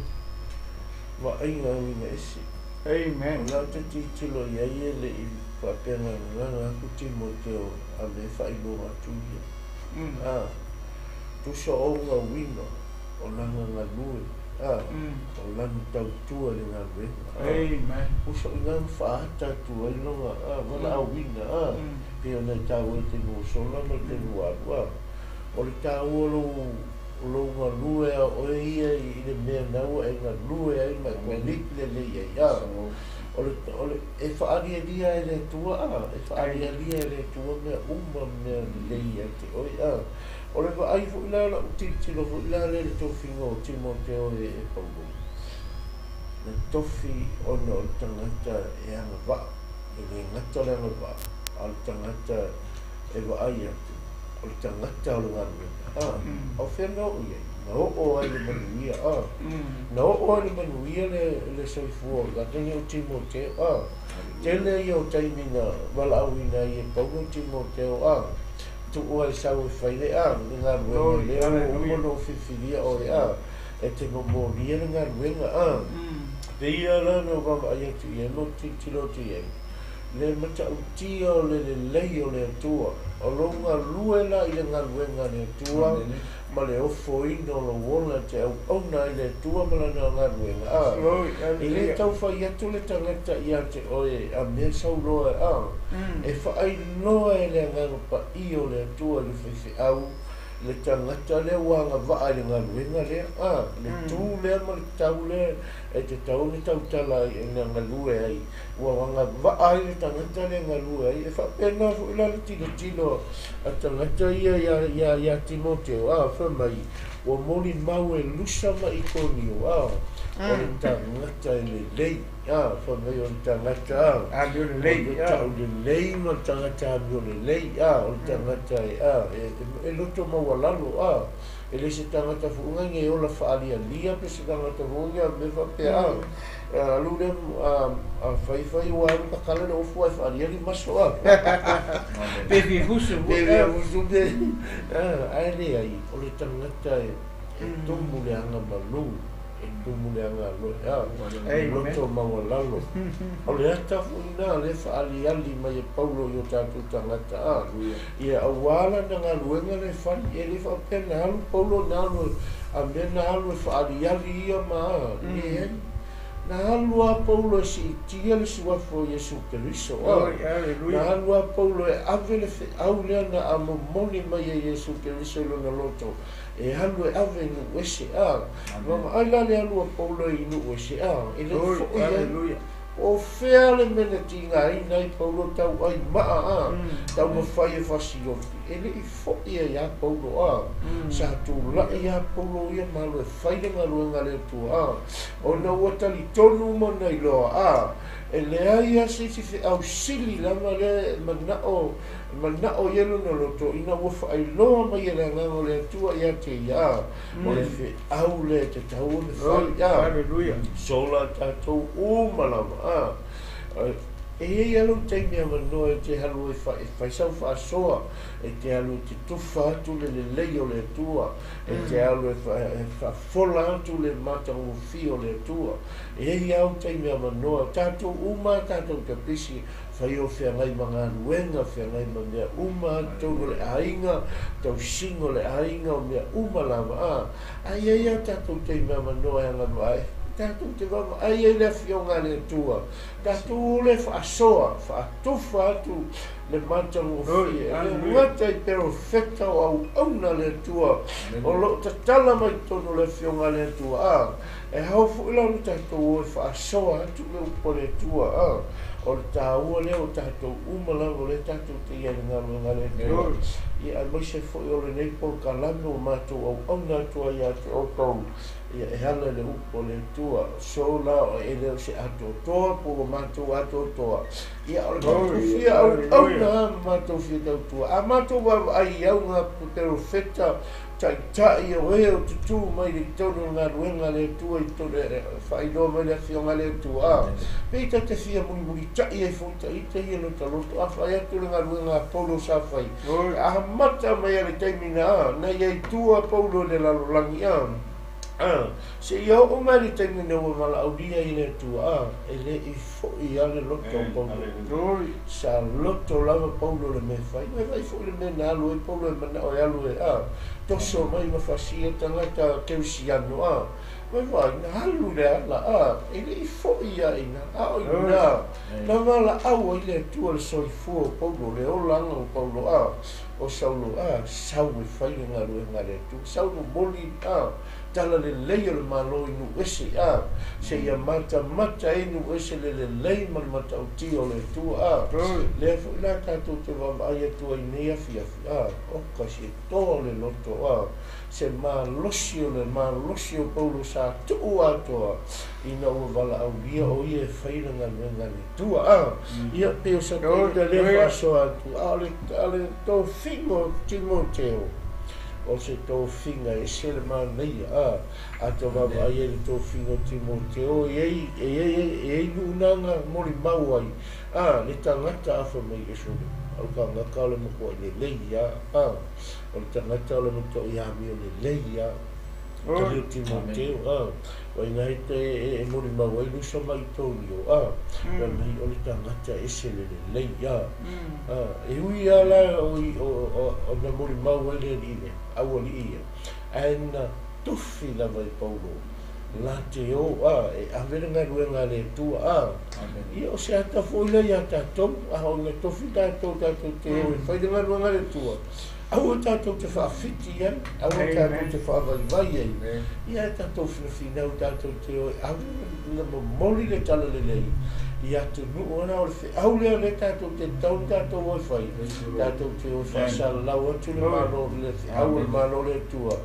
vaaiga uiga ese. Amen. O lau te tilotilo i ai e le'i faapea gagagaga atu Timoteo a me faailoga atu ia. Tusa o ona uiga o lana galue, o lana tautua i le galuega. Amen. Usa o ina na faaata atu ai lona valaauina, pei ona e taua i le taimi ua sola ma le taimi ua alu. O le taua lou galue a oe ia i le mea na ua e galue ai ma e commit lelei ai. O le e faalialia e le Atua, e faalialia e le Atua mea uma mea lelei ia te oe. O le vaai foi la la'u tilotilo foi la lea i le tofiga o Timoteo e Paulo, na tofi ona o le tagata e agava'a, e le gata le agava'a, a o le tagata e vaai atu O le tagata o le galuega, a, o fea na oo i ai? Na oo ai i le manuia, a. Na oo ai i le manuia le, le soifua o le o Timoteo, a. Tele ia o taimi na valaauina ai e Paulo Timoteo, a. Tuu ai sau e fai le, a, le galuega lea ua uma ona ou filifilia oe, a. E te momolia le galuega, a. Pei ia la na ou vaavaai atu i ai ma ou tilotilo atu i ai, le matautia o le lelei o le Atua, o lou galue la i le galuega a le Atua ma le ofoina o lou ola e te auauna ai i le Atua ma Lana galuega, a e le tau fai atu le tagata ia te oe a mea sau loa, a e faailoa e le Agaga Paia o le Atua i le faifeau le tagata lea ua agavaa i le galuega lea, a le tu lea ma le tau lea e tatau ona tautala ai na galue ai. Ua agavaa ai le tagata lea e galue ai. E faapena foi la le tilotilo a tagata ia ia ia Timoteo, a, fai mai, ua molimau e Lusa ma Ikonio, a, o le tagata e lelei, a, fai mai o le tagata, a, amio lelei, o le taulelei ma le tagata amio lelei, a, o le tagata e, a, e loto maualalo, a, e le se tagata foi e ola faalialia pe se tagata foi a mea faapea, a, alu lea a fai fai ua alu tatala le ofu ae faaliali maso, a. Pe fia fusu. Pe fia fusu pe, ae leai, o le tagata e tumu le aga malu, e tumu le aga aloe, a, loto maualalo. O le ata foi lena lea e faaliali mai e Paulo i o tatou tagata, a, ia aua lana galuega lea e fai. E le faapea na alu Paulo na alu a mea na alu e faaliali ia ma, a, leai. Na alu a Paulo e siitia le suafa o Iesu Keriso, a. Na alu a Paulo e ave le feau lea na amomoli mai e Iesu Keriso i lona loto, e alu e ave i nuu ese, a. Vaavaai la le alu a Paulo i nuu ese, a, e le i foi ai. Po o fea le mea na tigaina ai Paulo tauai maa, a, taumafai e fasiofi, e le i foi ai lava Paulo, a. Sa tulai lava Paulo ia ma alu e fai le galuega a le Atua, a, ona ua talitonu ma ona iloa, a, e leai lava se isi feau sili lava lea e manao manao i ai lona loto ina ua faailoa mai e le Agaga o le Atua ia te ia, a, o le feau lea e tatau ona fai, a. Sola tatou uma lava, a. E i ai lava lou taimi avanoa e te alu e fai sau faasoa, e te alu e te tufa atu le lelei o le Atua, e te alu e faafola atu le matagofie o le Atua. E i ai lava ou taimi avanoa, tatou uma tatou te pisi, fai o feagai ma galuega, feagai ma mea uma, totonu o le aiga, tausiga o le aiga, o mea uma lava, a. Ae i ai lava tatou taimi avanoa e agavaa ai, tatou te vaavaai ai le Afioga a le Atua, tatou o le faasoa, faatufa atu le matagofie, e le gata i perofeta o auauna a le Atua o lo o tatala mai totonu o le Afioga a le Atua, a, e ao foi la ona tatou o e faasoa atu le upu a le Atua, a, o le taua lea o tatou uma lava o lea tatou te i ai i le galuega a le Atua, ia aemaise foi o lenei polokalame ua matou auauna atu ai ia te outou, ia e ala i le upu a le Atua. So la e le o se atoatoa po ua matou atoatoa, ia o le matou fia auauna ma matou fia tautua. A matou vaavaai i auga perofeta taitai o e o tutū mai i totonu o le galuega a le Atua i totonu e faailoa mai le Afioga a le Atua, a, pei ta te fia mulimulitai ai foi ita ia lota loto, a fai atu le galuega a Paulo sa fai, amata mai lava i le taimi na, a, na i ai tua Paulo i le lalolagi, a, a, seia oo mai le taimi na ua valaaulia ai e le Atua, a, e le i foi lava le loto o Paulo. Sa loto lava Paulo le mea e fai. Ua vaai foi le mea na alu ai Paulo e manao e alu e, a, toso mai ma fasia tagata kerisiano, a, ua vaai na alu le ala, a, e le i foi lava i ina, a o ina na valaau ai le Atua le soifua o Paulo, le olaga o Paulo, a, o Saulo, a, sau e fai le galuega a le Atua, sau momoli, a, tala lelei o le Malo i nuu ese, a, seia matamata ai nuu ese le lelei ma le matautia o le Atua, a, lea foi la tatou te vaavaai atu ai i nei afiafi, a, oka se toa o le loto. faasoa se malosi o le malosi o Paulo sa tuu atoa ina ua valaaulia o ia e fai le galuega a le Atua a. Ia pei o sa taita lea faasoa atu a o le tofiga o Timoteo o se tofiga e ese le manaia a. A tou vaavaai ai i le tofiga o Timoteo e i ai nuunaga molimau ai a le tagata a fai mai e sole o le tagata o le matuai lelei a a o le tagata o le matuai amio lelei a tali o Timoteo a wa ina e molimau ai lusa mai Tonio a fai mai o le tagata e ese le lelei a a e ui a la o na molimau ai le alii lea aualii ia ae na tofi lava i Paulo la te o a e ave le galuega a le Atua a. Ia o se ata foi lea iā tatou a o ina tofi tatou tatou te o e fai le galuega a le Atua aua tatou te faafiti ai aua tatou te faavaivai ai ia e tatou finafinau tatou te o e ave le momoli le talalelei i atunuu ana o le feau lea lea tatou te tatau ona tatou o e fai tatou te o e faasalalau atu le Malo le feau o le Malo o le Atua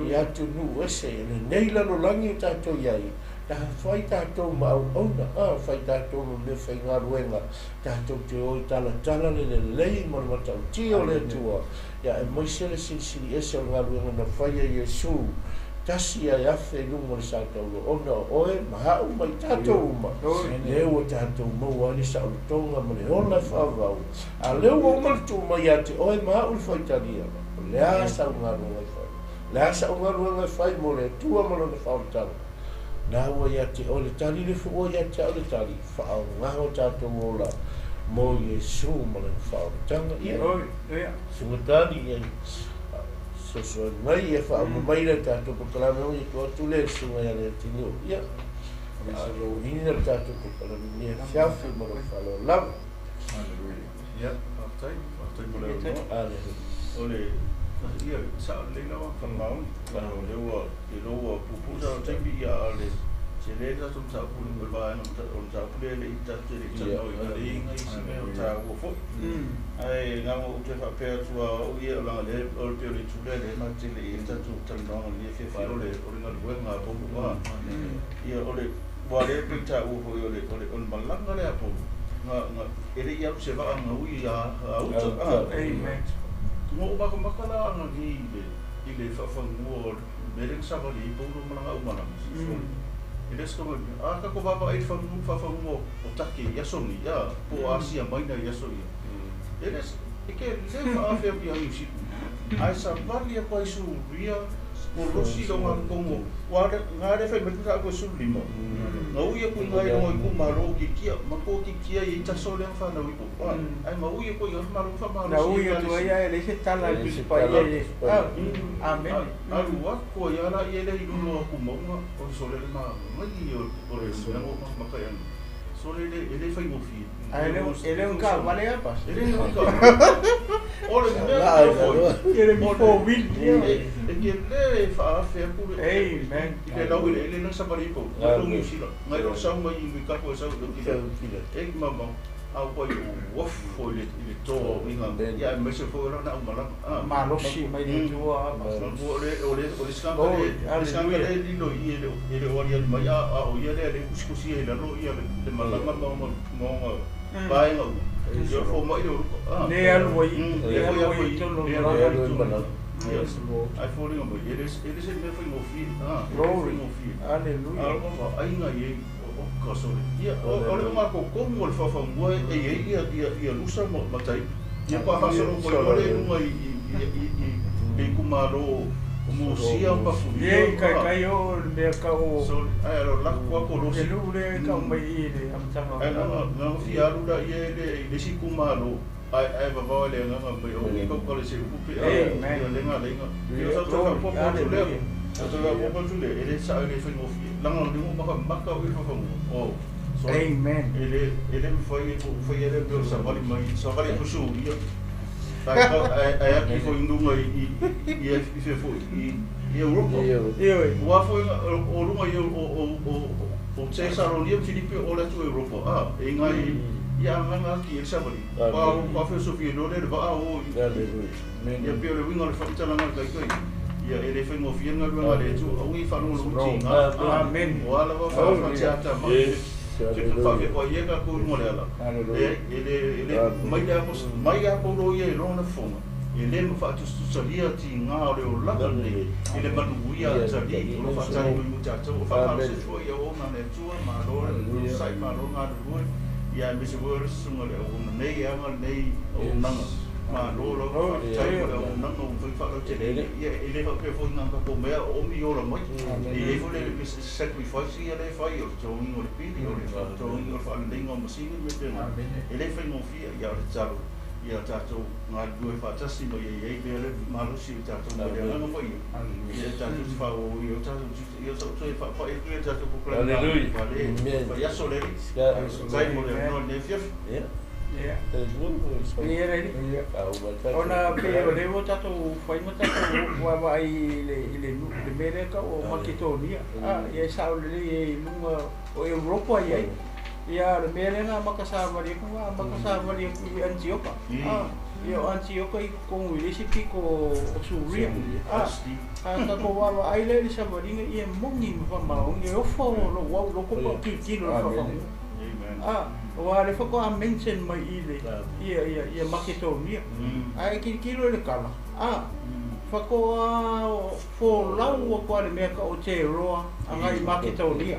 i atunuu ese lenei lalolagi o tatou i ai ta fai tatou ma auauna a fai tatou ma mea faigaluega tatou te o i talatala le lelei ma le matautia o le Atua ia aemaise le silisili ese o le galuega na faia Iesu tasi ae afe i luga o le sa taulo ona o oe ma a'u ma i tatou uma lea ua tatou maua ai le saolotoga ma le ola e faavavau a lea ua uma le tuu mai ia te oe ma a'u le faitalia o le a sau galuega e fai le a sa'u galuega e fai mo le Atua ma lona faaolataga na ua ia te oe le tali le fu'ua ia te a'u le tali faaoga o tatou ola mo Iesu ma lona faaolataga ia sugatali ia sosoa mai ia faauma mai le tatou polokalame o ia tuu atu lea i le susuga ia Leatinuu ia ina le tatou polokalame i lenei afiafi ma lou faaaloalo lava. Ia, faafetai, faafetai mo le avanoa. O le ia sao lelei lava faamaoni. O lea ua i lou ua puupuu sa o taimi ia a o le tele le tatou mataupu o le vaega o le mataupu lea e le i tatou te le i talanoa ina le iga isi mea o taua foi. Ae na ona ou toe faapea atu lava o au ia leaga lea o le pei o le itu lea lea ma te le i ai le tatou talanoaga i lenei afiafi o le o le galuega a Paulo a. Ia o le aua lea pei taua foi o le o le o le malaga lea a Paulo na na e le i alu se vaa gaui a a uta a. Na ou makamaka la ananei i le i le faafanua o le mea lea na savali ai Paulo ma lana aumalaga. E le se tamaiti. A tatou vaavaai i le fanua faafanua o Take i aso nei, a, po o Asia Maina i aso ia, e le e ke le faaafe atu ia Niu Sila. Ae savali atu ai Suria, kolosi lona totonu o, aua na le fai mai le mataupu e 15. Na ui atu i ina i lona itumalo o Kikia, ma to Kikia i ai taso lea na fanau i o, ae na ui atu ai i ina faamalo Na faamalosi ui ai atu ai ekalesia. ae leai se tala e E leai Tusi se Paia tala i o Tusi Paia. Amene. Alu atu ai lava laia lea i luga o atu mauga, o le sole le manaia o le mea na ou makamaka ai. Sole e le faigofie. Ae le e le o ni taavale a E pasi. le o ni taavale. O le mea Laa i lea foi, lalo. E le ni o le four wheel e ia. e tele e faaafe atu le Amen. i le laueleele na savali ai Paulo, nai lo Niu Sila, nai lo sau mai i Kafo e sau i Aukilani. Aukilani. E mamao, a ua i uafo i le i le toa o uiga ia aemaise foi o lana aumalaga. A Malosi mai le Atua a pasi. o le o le o le sanga le Glory. le sanga Hallelujah. le lilo i e le e le o aliali mai a a o ia lea le kusikusia i lalo ia le le malaga ma ona ma ona vaega uma. Ia o le fomai le o Luka. A Le alu ai, le le foi alu a ai foi i totonu o le le alu Le malaga. ai alu i ai totonu. malaga. Ia ai foliga mai e le e le se mea faigofie. A e le Glory. faigofie. A Hallelujah. o vaaiga i ai o ka sole. Ia o le makokomo o le faafanua e i ai ia ia ia Lusa ma ma tai. Ia pa faasolo mai loa le luga i i i i i le itumalo o Musia ma Pafulia Ie, ma kaikai o le mea kau sole ae alo lako a le kolosi. nuu lea e tau mai i le amataga o Ae le na na fia alu laia i le i le isi itumalo ae ae vavao i le agaga mai o i kaukale se upu pe a Amen. ia le galeiga. Ia sa toe Glory. faaopoopo atu lea. Hallelujah. Sa toe faaopoopo atu lea e le sao e le faigofie. Leaga o le makamaka o i le faafanua. O sole Amen. e le e le mafai e faia le mea o le savali mai savali atu Suria. Ae ae ae aki foi i luga i i i i fea foi i i Europa. Ioe. Ua foi o luga i o o o o Tesalonia ma Filipe o le atu Europa. A e ngai Ia agaga aki i ai le savaliga, aua feosofia loa lea i le vaa o i Ia pei o le uiga o le faamatalaga a le Taitai, ia e le faigofie le galuega a le Atua, aua ne i faalogologo tiga. O a lava faaseatamai faafeoai ai tatou i luga o le ala, leai, e le, e le, mai le mai lava Paulo ia i lona fofoga, e le ma faatusatusalia tiga o le olaga lenei i le manuia atalii o lo o faatali mai mo tatou. O faamalosi atu foi i auauna a le Atua, malo le onosai, malo le galulue, ia aemaise foi o le susuga i le auauna nei e ana lenei auaunaga. Malo lava, faafetai mo le auaunaga ua mafai ona faalauteleina. Ia e le faapea foi na o tatou mea o oomi ola mai. E i ai foi le sacrifice ia lea e fai o le totogiina o le pili, o le totogiina o le faaleleiga o masini ma mea faapena. E le faigofie, ia o le tatalo ia tatou galulue faatasi ma ia i ai pea le malosi o tatou mai le Agaga Paia, ia tatou te faaauau ai o tatou tiute. Ia o sau toe faapai atu ia le tatou polokalame le vaiaso le Alii. Faafetai mo le avanoa i lenei afiafi. Ona pei o lea ua tatou fai ma tatou vaavaai i le i le le mea lea e tau o Maketonia, ia e sao lelei ai i luga o Europa i ai. Ia a o le mea lea na amata savali atu, na amata savali atu i Anitioka, ia o Anitioka i totonu i le isi pito o Suria. A tatou vaavaai la i le savaliga, ia e moni ma faamaoni, e ofo lou au loto pe ou tilotilo i le faafanua. Aua o lea faatoa mention mai i le ia ia ia Maketonia. Ae e tilotilo i le tala, faatoa folau atu lava le mea tau o Teroa agai i Maketonia.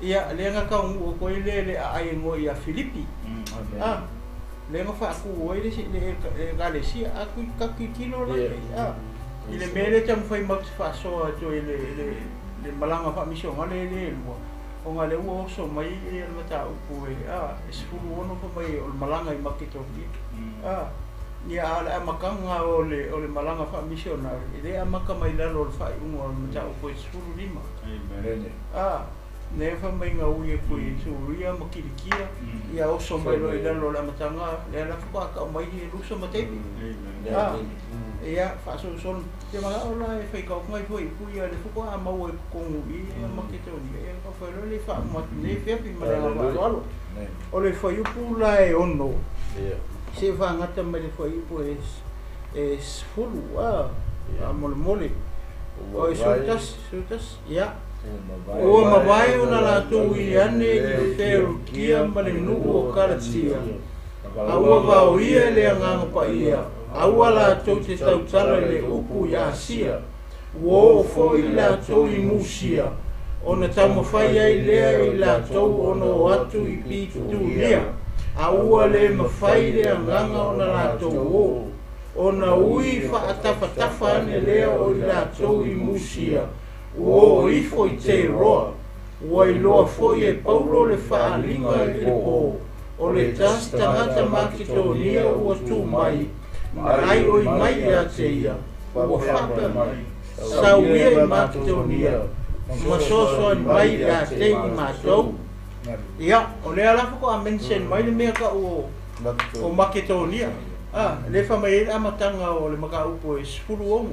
Ia, lea na taunuu atu ai le le aai e ngoe ia Filipi. Lea na faatu ai le le ekalesia. A tatou tilotilo la i le mea lea e taumafai matou te faasoa atu ai le le le malaga faamisionale lea e lua, ona lea ua oso mai le mataupu e e 16 fai mai o le malaga i Maketonia. Ia, a o le amataga o le o le malaga faamisionare, e le amata mai lalo o le faaiuga o le mataupu e 15. Lea fai mai na ui atu i Suria ma Kilikia, ia oso mai loa i lalo o le amataga, lea la faatoa tau mai Ierusa ma David. Ia, faasolosolo. Te manao la e faitau atu nai fuaiupu ia lea faatoa maua i totonu i i Maketonia, ia ona fai loa lea e faauma atu nei afiafi ma le agaga faaaloalo. O le fuaiupu la e 6, seia faagata mai le fuaiupu e 10, faamolemole. O e 11, 11, ia. Ua mavae ona latou ui ane i Ferukia ma le nuu o Kalatia, a ua vaoia e le Agaga Paia, aua latou te tautala i le upu i Asia. Ua oo foi latou i Musia, ona taumafai ai lea e i latou ona o atu i Pitunia, a ua le mafai le agaga ona latou o, ona ui faatafatafa ane lea o i latou i Musia, Ua oo ifo i Teiroa, ua iloa foi e Paulo le faaaliga i le po, o le tasi tagata Maketonia ua tu mai ma aioi mai ia te ia, ua faapea mai, Sau ia i Maketonia ma soasoani mai ia te i matou. Ia, o lea la faatoa mention mai le mea tau o Maketonia, lea fai mai ai le amataga o le mataupu e 16.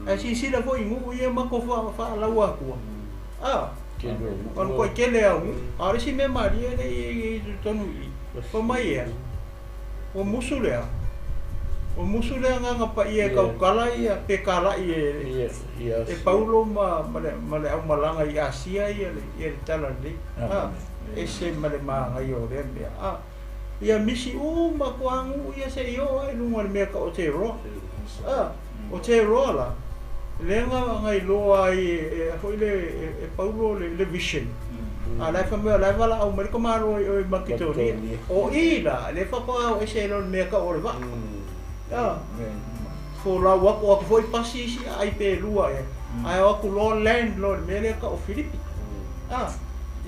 Ae silasila foi i nuu ia matou faalaua atua, a, o le toatele lava o nuu. A o le isi mea malie lea e i totonu i i, fai mai ea, ua musu le a? Ua musu le Agaga Paia e tautala ia pe talai e Paulo ma le aumalaga i Asia ia le talalelei, a, ese ma le manaia o lea mea, a. Ia misi uma atu lava nuu ia seia oo lava i luga o le mea tau o Teroa. A, o Teroa la, lea na iloa ai e foi le e Paulo le vision. A la e fai mai o la e valaau mai le tamaloa i o i Maketonia. O i la, lea faatoa o ese ai loa le mea tau o le vaa. A, folau atu, o atu foi pasi isi aai pe lua ea, ae o atu loa land loa i le mea lea tau o Filipi. A,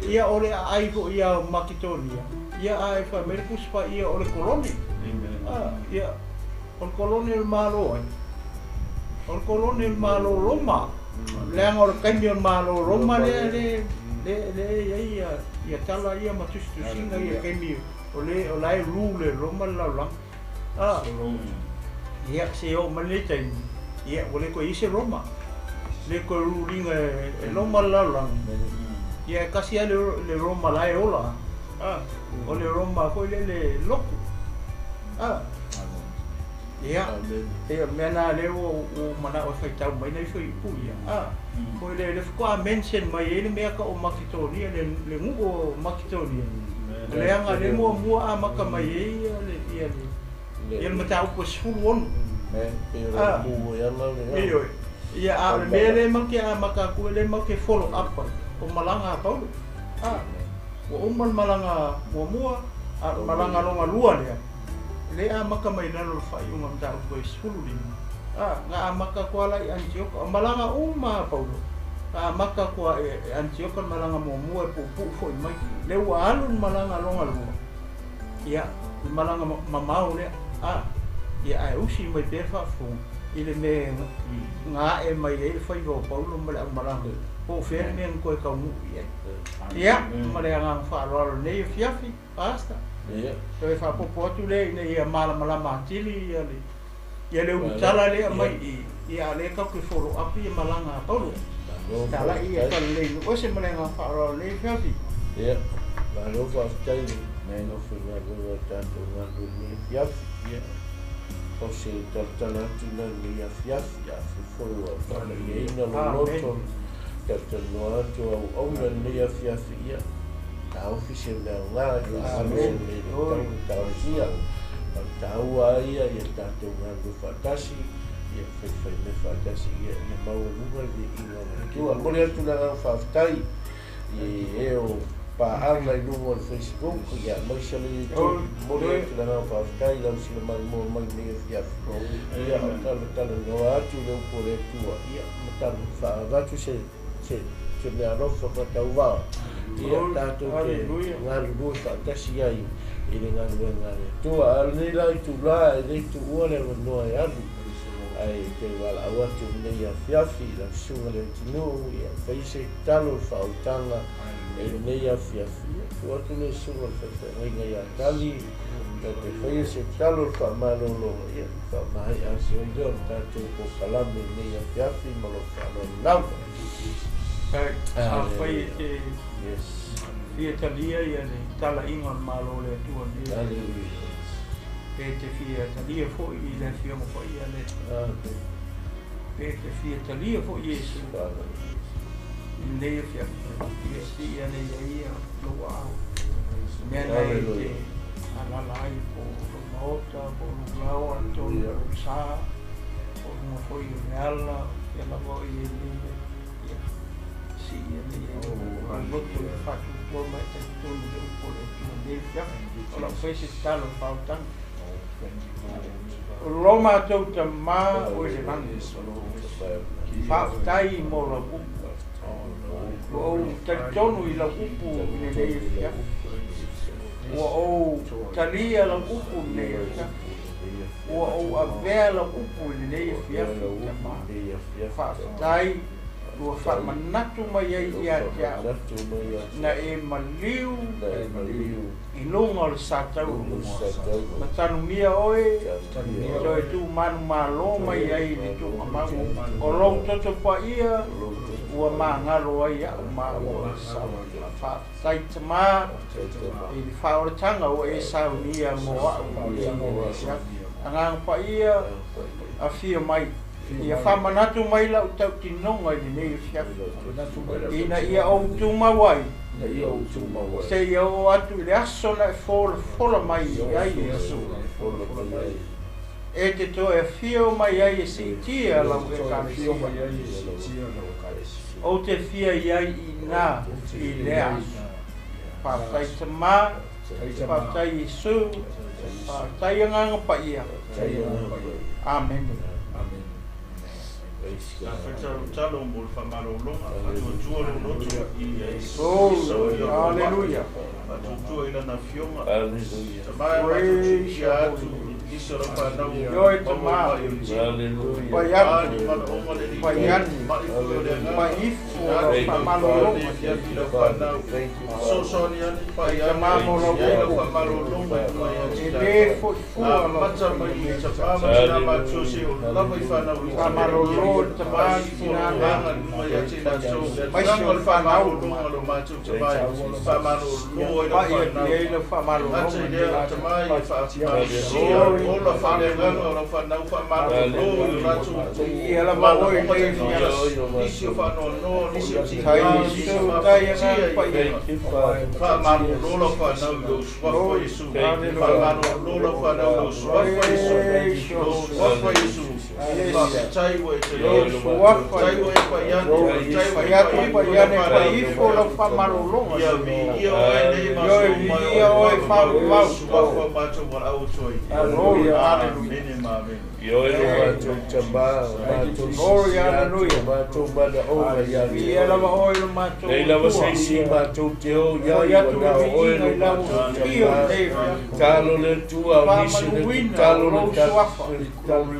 ia o le aai foi ia o Maketonia, ia ae fai mai le Tusi Paia o le kolone. A, ia, o le kolone o le Malo ai? O le kolone o le Malo Roma. Leaga o le taimi o le Malo Roma lea le le le i ai ia ia tala ia ma tusitusiga ia taimi o le o la e rule e Roma le lalolagi. A, ia seia oo mai lenei taimi, ia ua le toe i ai se Roma. Le toe rule ina e Roma le lalolagi. Ia e tasi lava le Roma la e ola. O le Roma foi lele lotu. Ia, pei o le mea lena lea ua ou manao e faitau mai nai fuaiupu ia. Foi le le faatoa mention mai ai le mea tau o Maketonia, le nuu o Maketonia. Leaga lea muamua amata mai ai ia le ia le ia le mataupu e 16. Ioe. Ia, a o le mea lea matou te amata atu ai, lea matou te follow up ai, o malaga a Paulo. Ua uma le malaga muamua, a o le malaga lona lua lea, lea e amata mai lalo o le faaiuga o le mataupu e 15. Na amata atu lava la i Anitioka. O malaga uma a Paulo, na amata atu lava i Anitioka le malaga muamua e puupuu foi mai. Lea ua alu le malaga lona lua, ia, le malaga mamao lea, ia, ae usi mai pea le faafofoga i le mea na ae mai ai le faiva o Paulo ma le aumalaga, po o fea le mea na toe taunuu i ai. Ia, ma le agaga faaaloalo i lenei afiafi, Pastor. Toe faaopoopo atu lea ina ia malamalama atili ia le ia le ulutala lea mai i i, a o lea tatou te follow up ia malaga a Paulo. Talai ia falalei nuu ese ma le agaga faaaloalo i lenei afiafi. Ia, malo faafetai i le nofo-galuega o le tatou galulue i lenei afiafi. Ia, o se talatala atu lea i lenei afiafi, afai foi ua faamalieina lou loto, talatalanoa atu au auauna i lenei afiafi, ia, taofi se mea aoga e faaalu se mea e le tatau ona taofia. A o le taua lava ia, ia tatou galulue faatasi, ia faifaimea faatasi, ia maualuga le viiga o le Atua. E momoli atu le agaga faafetai i e o paaga i luga o le Facebook, ia aemaise le YouTube. Momoli atu le agaga faafetai i lau silamaimoa mai lenei afiafi. Ia, o talatalanoa atu le upu a le Atua, ia, ma tala faaavatu se se se meaalofa faatauvaa, ia tatou te galulue faatasi ai i le galuega a le Atua. A o lenei la itula e le tuua le avanoa e alu, ae te valaau atu i lenei afiafi i lau susuga i le atunuu, ia fai se tatalo i le faaolataga i lenei afiafi. Ia tuu atu le susuga i le faifeagaiga ia Tali, na te faia se tatalo i le faamalologa, ia faamaea atu ai lea o le tatou polokalame i lenei afiafi ma lou faaaloalo lava. Afai e te fia talia ia le talaiga o le Malo o le Atua nei, pe te fia talia foi i le Afioga Paia a le Atua, pe te fia talia foi Iesu i lenei afiafi, ia sii ane ia ia lou aao. Mea na e te alala ai po o lou maota, po o lou laoa, tonu o lou sa, po o luga foi o le ala, fea lava o i ai nei mea. Ia, sii ane ia ia lou loto i le faatuatua ma e talitonu i le upu o le Atua i lenei afiafi. O lau fai se tatalo i le faaolataga. O lo matou Tama o i le lagi, faafetai mo lau upu. Ua ou talitonu i lau upu i lenei afiafi. Ua ou talia lau upu i lenei afiafi. Ua ou avea lau upu i lenei afiafi, Tama. Faafetai ua faamanatu mai ai ia te au, na e maliu i luga o le sataua, ma tanumia oe, toe tumanumalo mai ai i le tuugamau o lou toto paia, ua magalo ai au maua. Faafetai Tama i le faaolataga ua e saunia mo au i lenei afiafi. Agaga Paia, afio mai. Ia faamanatu mai lau tautinoga i lenei afiafi, ina ia ou tumau ai, seia oo atu i le aso na e folafola mai ai Iesu. E te toe afio mai ai e siitia lau Ekalesia. Ou te fia i ai inā i lea aso. Faafetai Tama, faafetai Iesu, faafetai Agaga Paia. Amene. Sa faitalo mo le faamalologa, faatuatua lou loto i Iesu ia Haleluia. Faatuatua i Lana Afioga. Tama e matou tuutia atu Nisi o lau fanau ua Ioe maua Tamā. i ma'i o le tino. Hallelujah. Pai A atu. ni manaoga le Alii, Pai ane. ma'i foi o le agaga, Pai ifo ina lau ane faamalologa. i afiafi lau fanau. Thank you, Father. Fesoasoani ane, pai ane, Tamā mo lau i ai lau upu. faamalologa i luga ia te E lē latou. fo'i fua lau Amata mai i tamā ma tinā matutua seia oo lava i fanau iti. Faamalolo le tamā Pai le ifo tinā o lea. agaga i luga ia te latou. Maise Tulaga o o le le fanau faamalologa o lo matou tamā e faamalolo ai lau Pai atu fanau. i ai lau Ata faamalologa i i lea o latou. tamā ia faamalosia, ola faaleagaga o lau fanau faamalolo i o latou Ia lava oe manaoga lenei taitasi, afiafi. nisi o faanoanoa, nisi o Tai tigā, nisi o Iesu, tai mafatia agaga i paia. Thank you, Father. Faamalolo lau fanau i lou suafa Iesu. Faamalolo lau fanau i lou suafa Iesu. Lou suafa Iesu. Faafetai ua e te Lou Lord. suafa Faafetai ua e pai ane, faafetai ua Pai e atu pai ifo pai lau ane pai fanau. ifo lau faamalologa. Ia viia oe nei ma Ioe so mai viia oe oe faavavau, faavavau. suafa matou valaau atu ai. Glory, hallelujah. Amene ma amene. Ioe lo matou tamā, matou Glory, sisi atu, hallelujah. matou manaoga ia te Viia oe. lava oe lo matou Nei lava Atua. se isi matou te o ia Foi i atu ua le na o oe viiga lo i lau matou afio tamā. lenei afiafi. Talo le Atua o nisi le Faamanuina tatalo o le lou ta- suafa.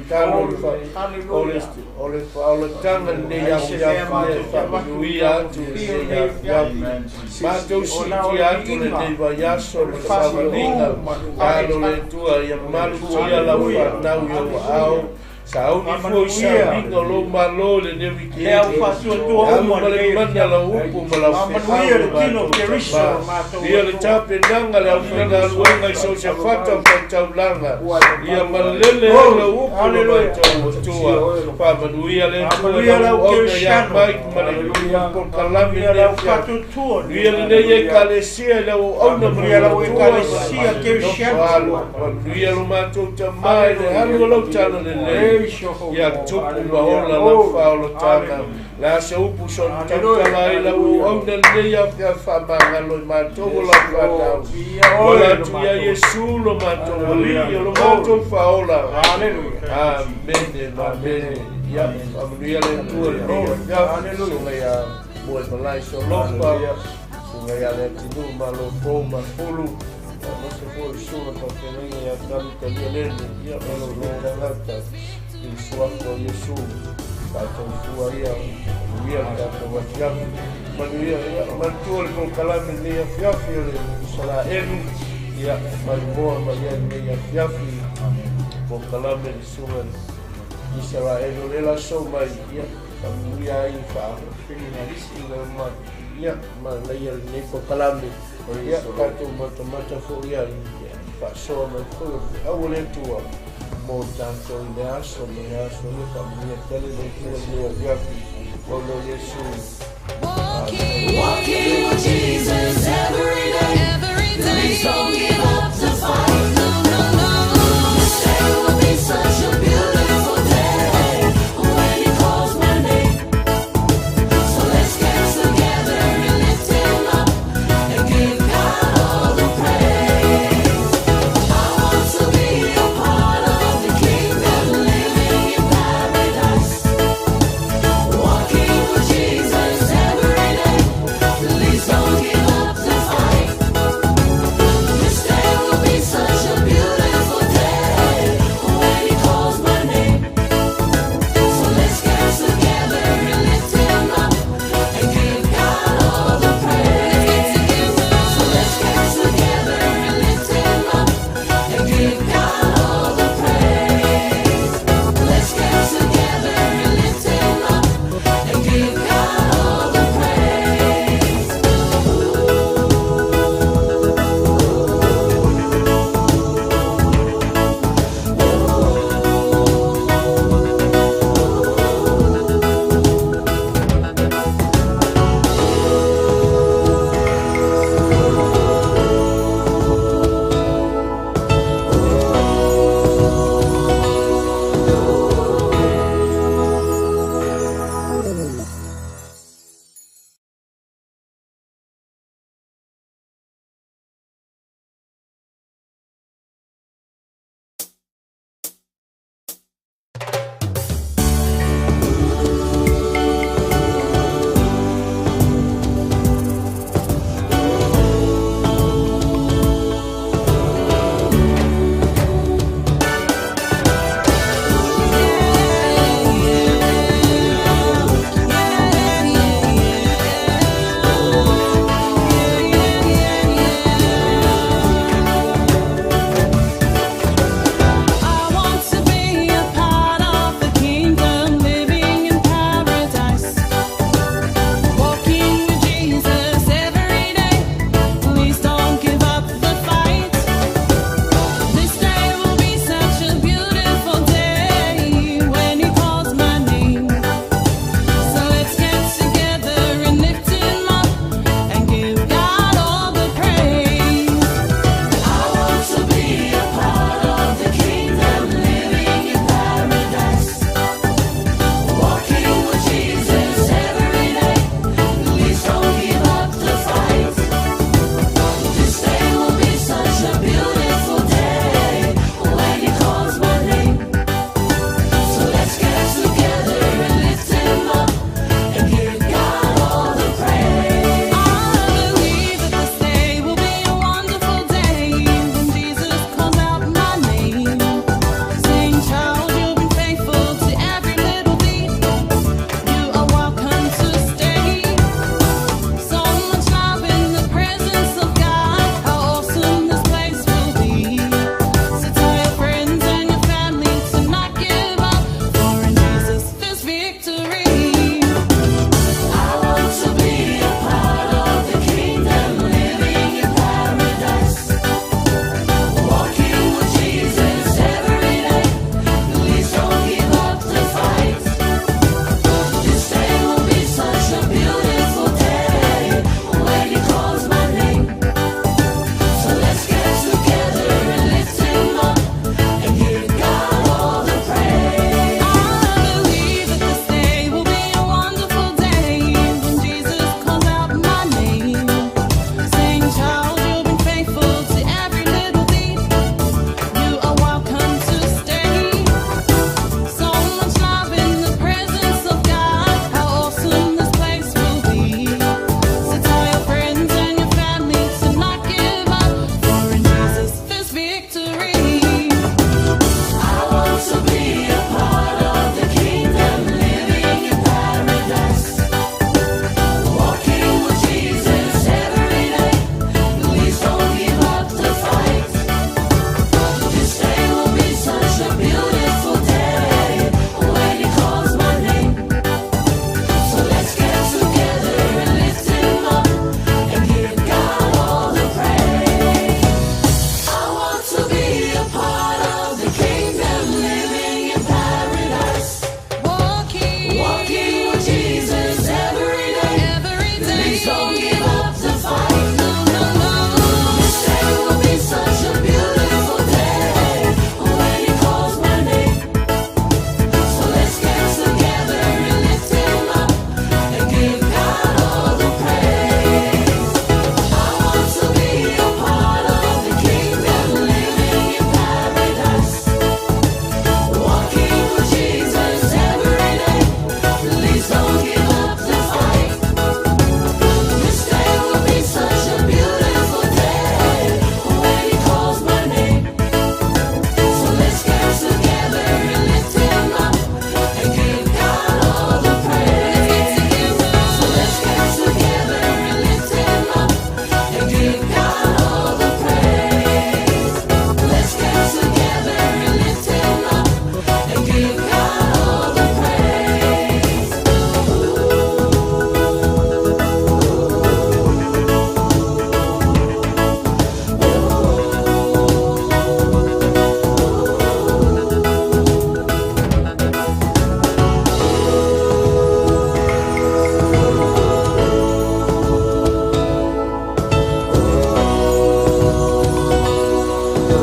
talo le fa- o le Hallelujah. o le faaolataga lenei Ai se mea afiafi matou e te avatu i faamanuia lau atu afio lenei lenei afiafi. afiafi. Amen, Jesus. Matou Ona o siitia le atu viiga, lenei vaiaso o ma le savaliga. faamalu ma le Talo le faaetala. Atua ia malutia lau Hallelujah. fanau i ou Hallelujah. aao. Sauni foi Faamanuia. sauniga o lou malo lenei Le au wikendi. faatuatua Alu uma ma le lenei mana lau afiafi. upu ma lau Faamanuia feau le lo tino o matou Keriso tamā. o matou Ia le Atua. tapenaga le aufaigaluega i so o se fata o faitaulaga. Ia malele ai Glory. lau upu lo Hallelujah. matou Atua. Faamanuia le Atua Faamanuia lau lau auauna ia Kerisiano. Mike ma le polokalame Faamanuia lenei lau afiafi. faatuatua Ia lenei lenei afiafi. ekalesia i lau auauna ma Faamanuia le lau Atua ma ekalesia le Kerisiano. nofo alo. Manuia lo matou tamā i le alu o lau tala lelei. Praise your holy Ia name. tupu ma ola lau Glory. faaolotaga. Hallelujah. La se upu son Hallelujah. tautala ai lau auauna lenei afiafi faamagalo i matou o lau fanau. Viia Ola oe lo atu ia matou. Iesu lo matou alii o lo matou faaola. Hallelujah. Amene, amene. Ia, faamanuia le Atua lenei afiafi. Hallelujah. Suga ia Muaemalai Solofa, suga ia Leatinuu Malofou Mafulu, aemaise foi le susuga faafeagaiga ia Tali Talia Lele, ia ma lou nei tagata i le suafa o Iesu. Tatou fua ia, manuia le tatou afiafi. Manuia, ia, manatua le polokalame lenei afiafi o le Isalaelu, ia, maimoa mai ai lenei afiafi. Polokalame le susuga Isaraelu o le laso mai, ia, faamanuia ai faafinagisi ma ia manaia lenei polokalame. Ia, tatou matamata foi ai, ia, faasoa mai foi o le feau o le Atua mo tatou i le aso ma le aso. Ia faamanuia tele le Atua lenei afiafi. Mauna o Iesu. Walking, Walking with Jesus every day. every Please day. don't give up the fight. No, no, no. This day will be such a beautiful day when He calls my name. So let's get together and lift Him up and give God all the praise. I want to be a part of the kingdom, living in paradise. Walking with Jesus every day. Please don't give up the fight. This day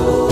Ooh.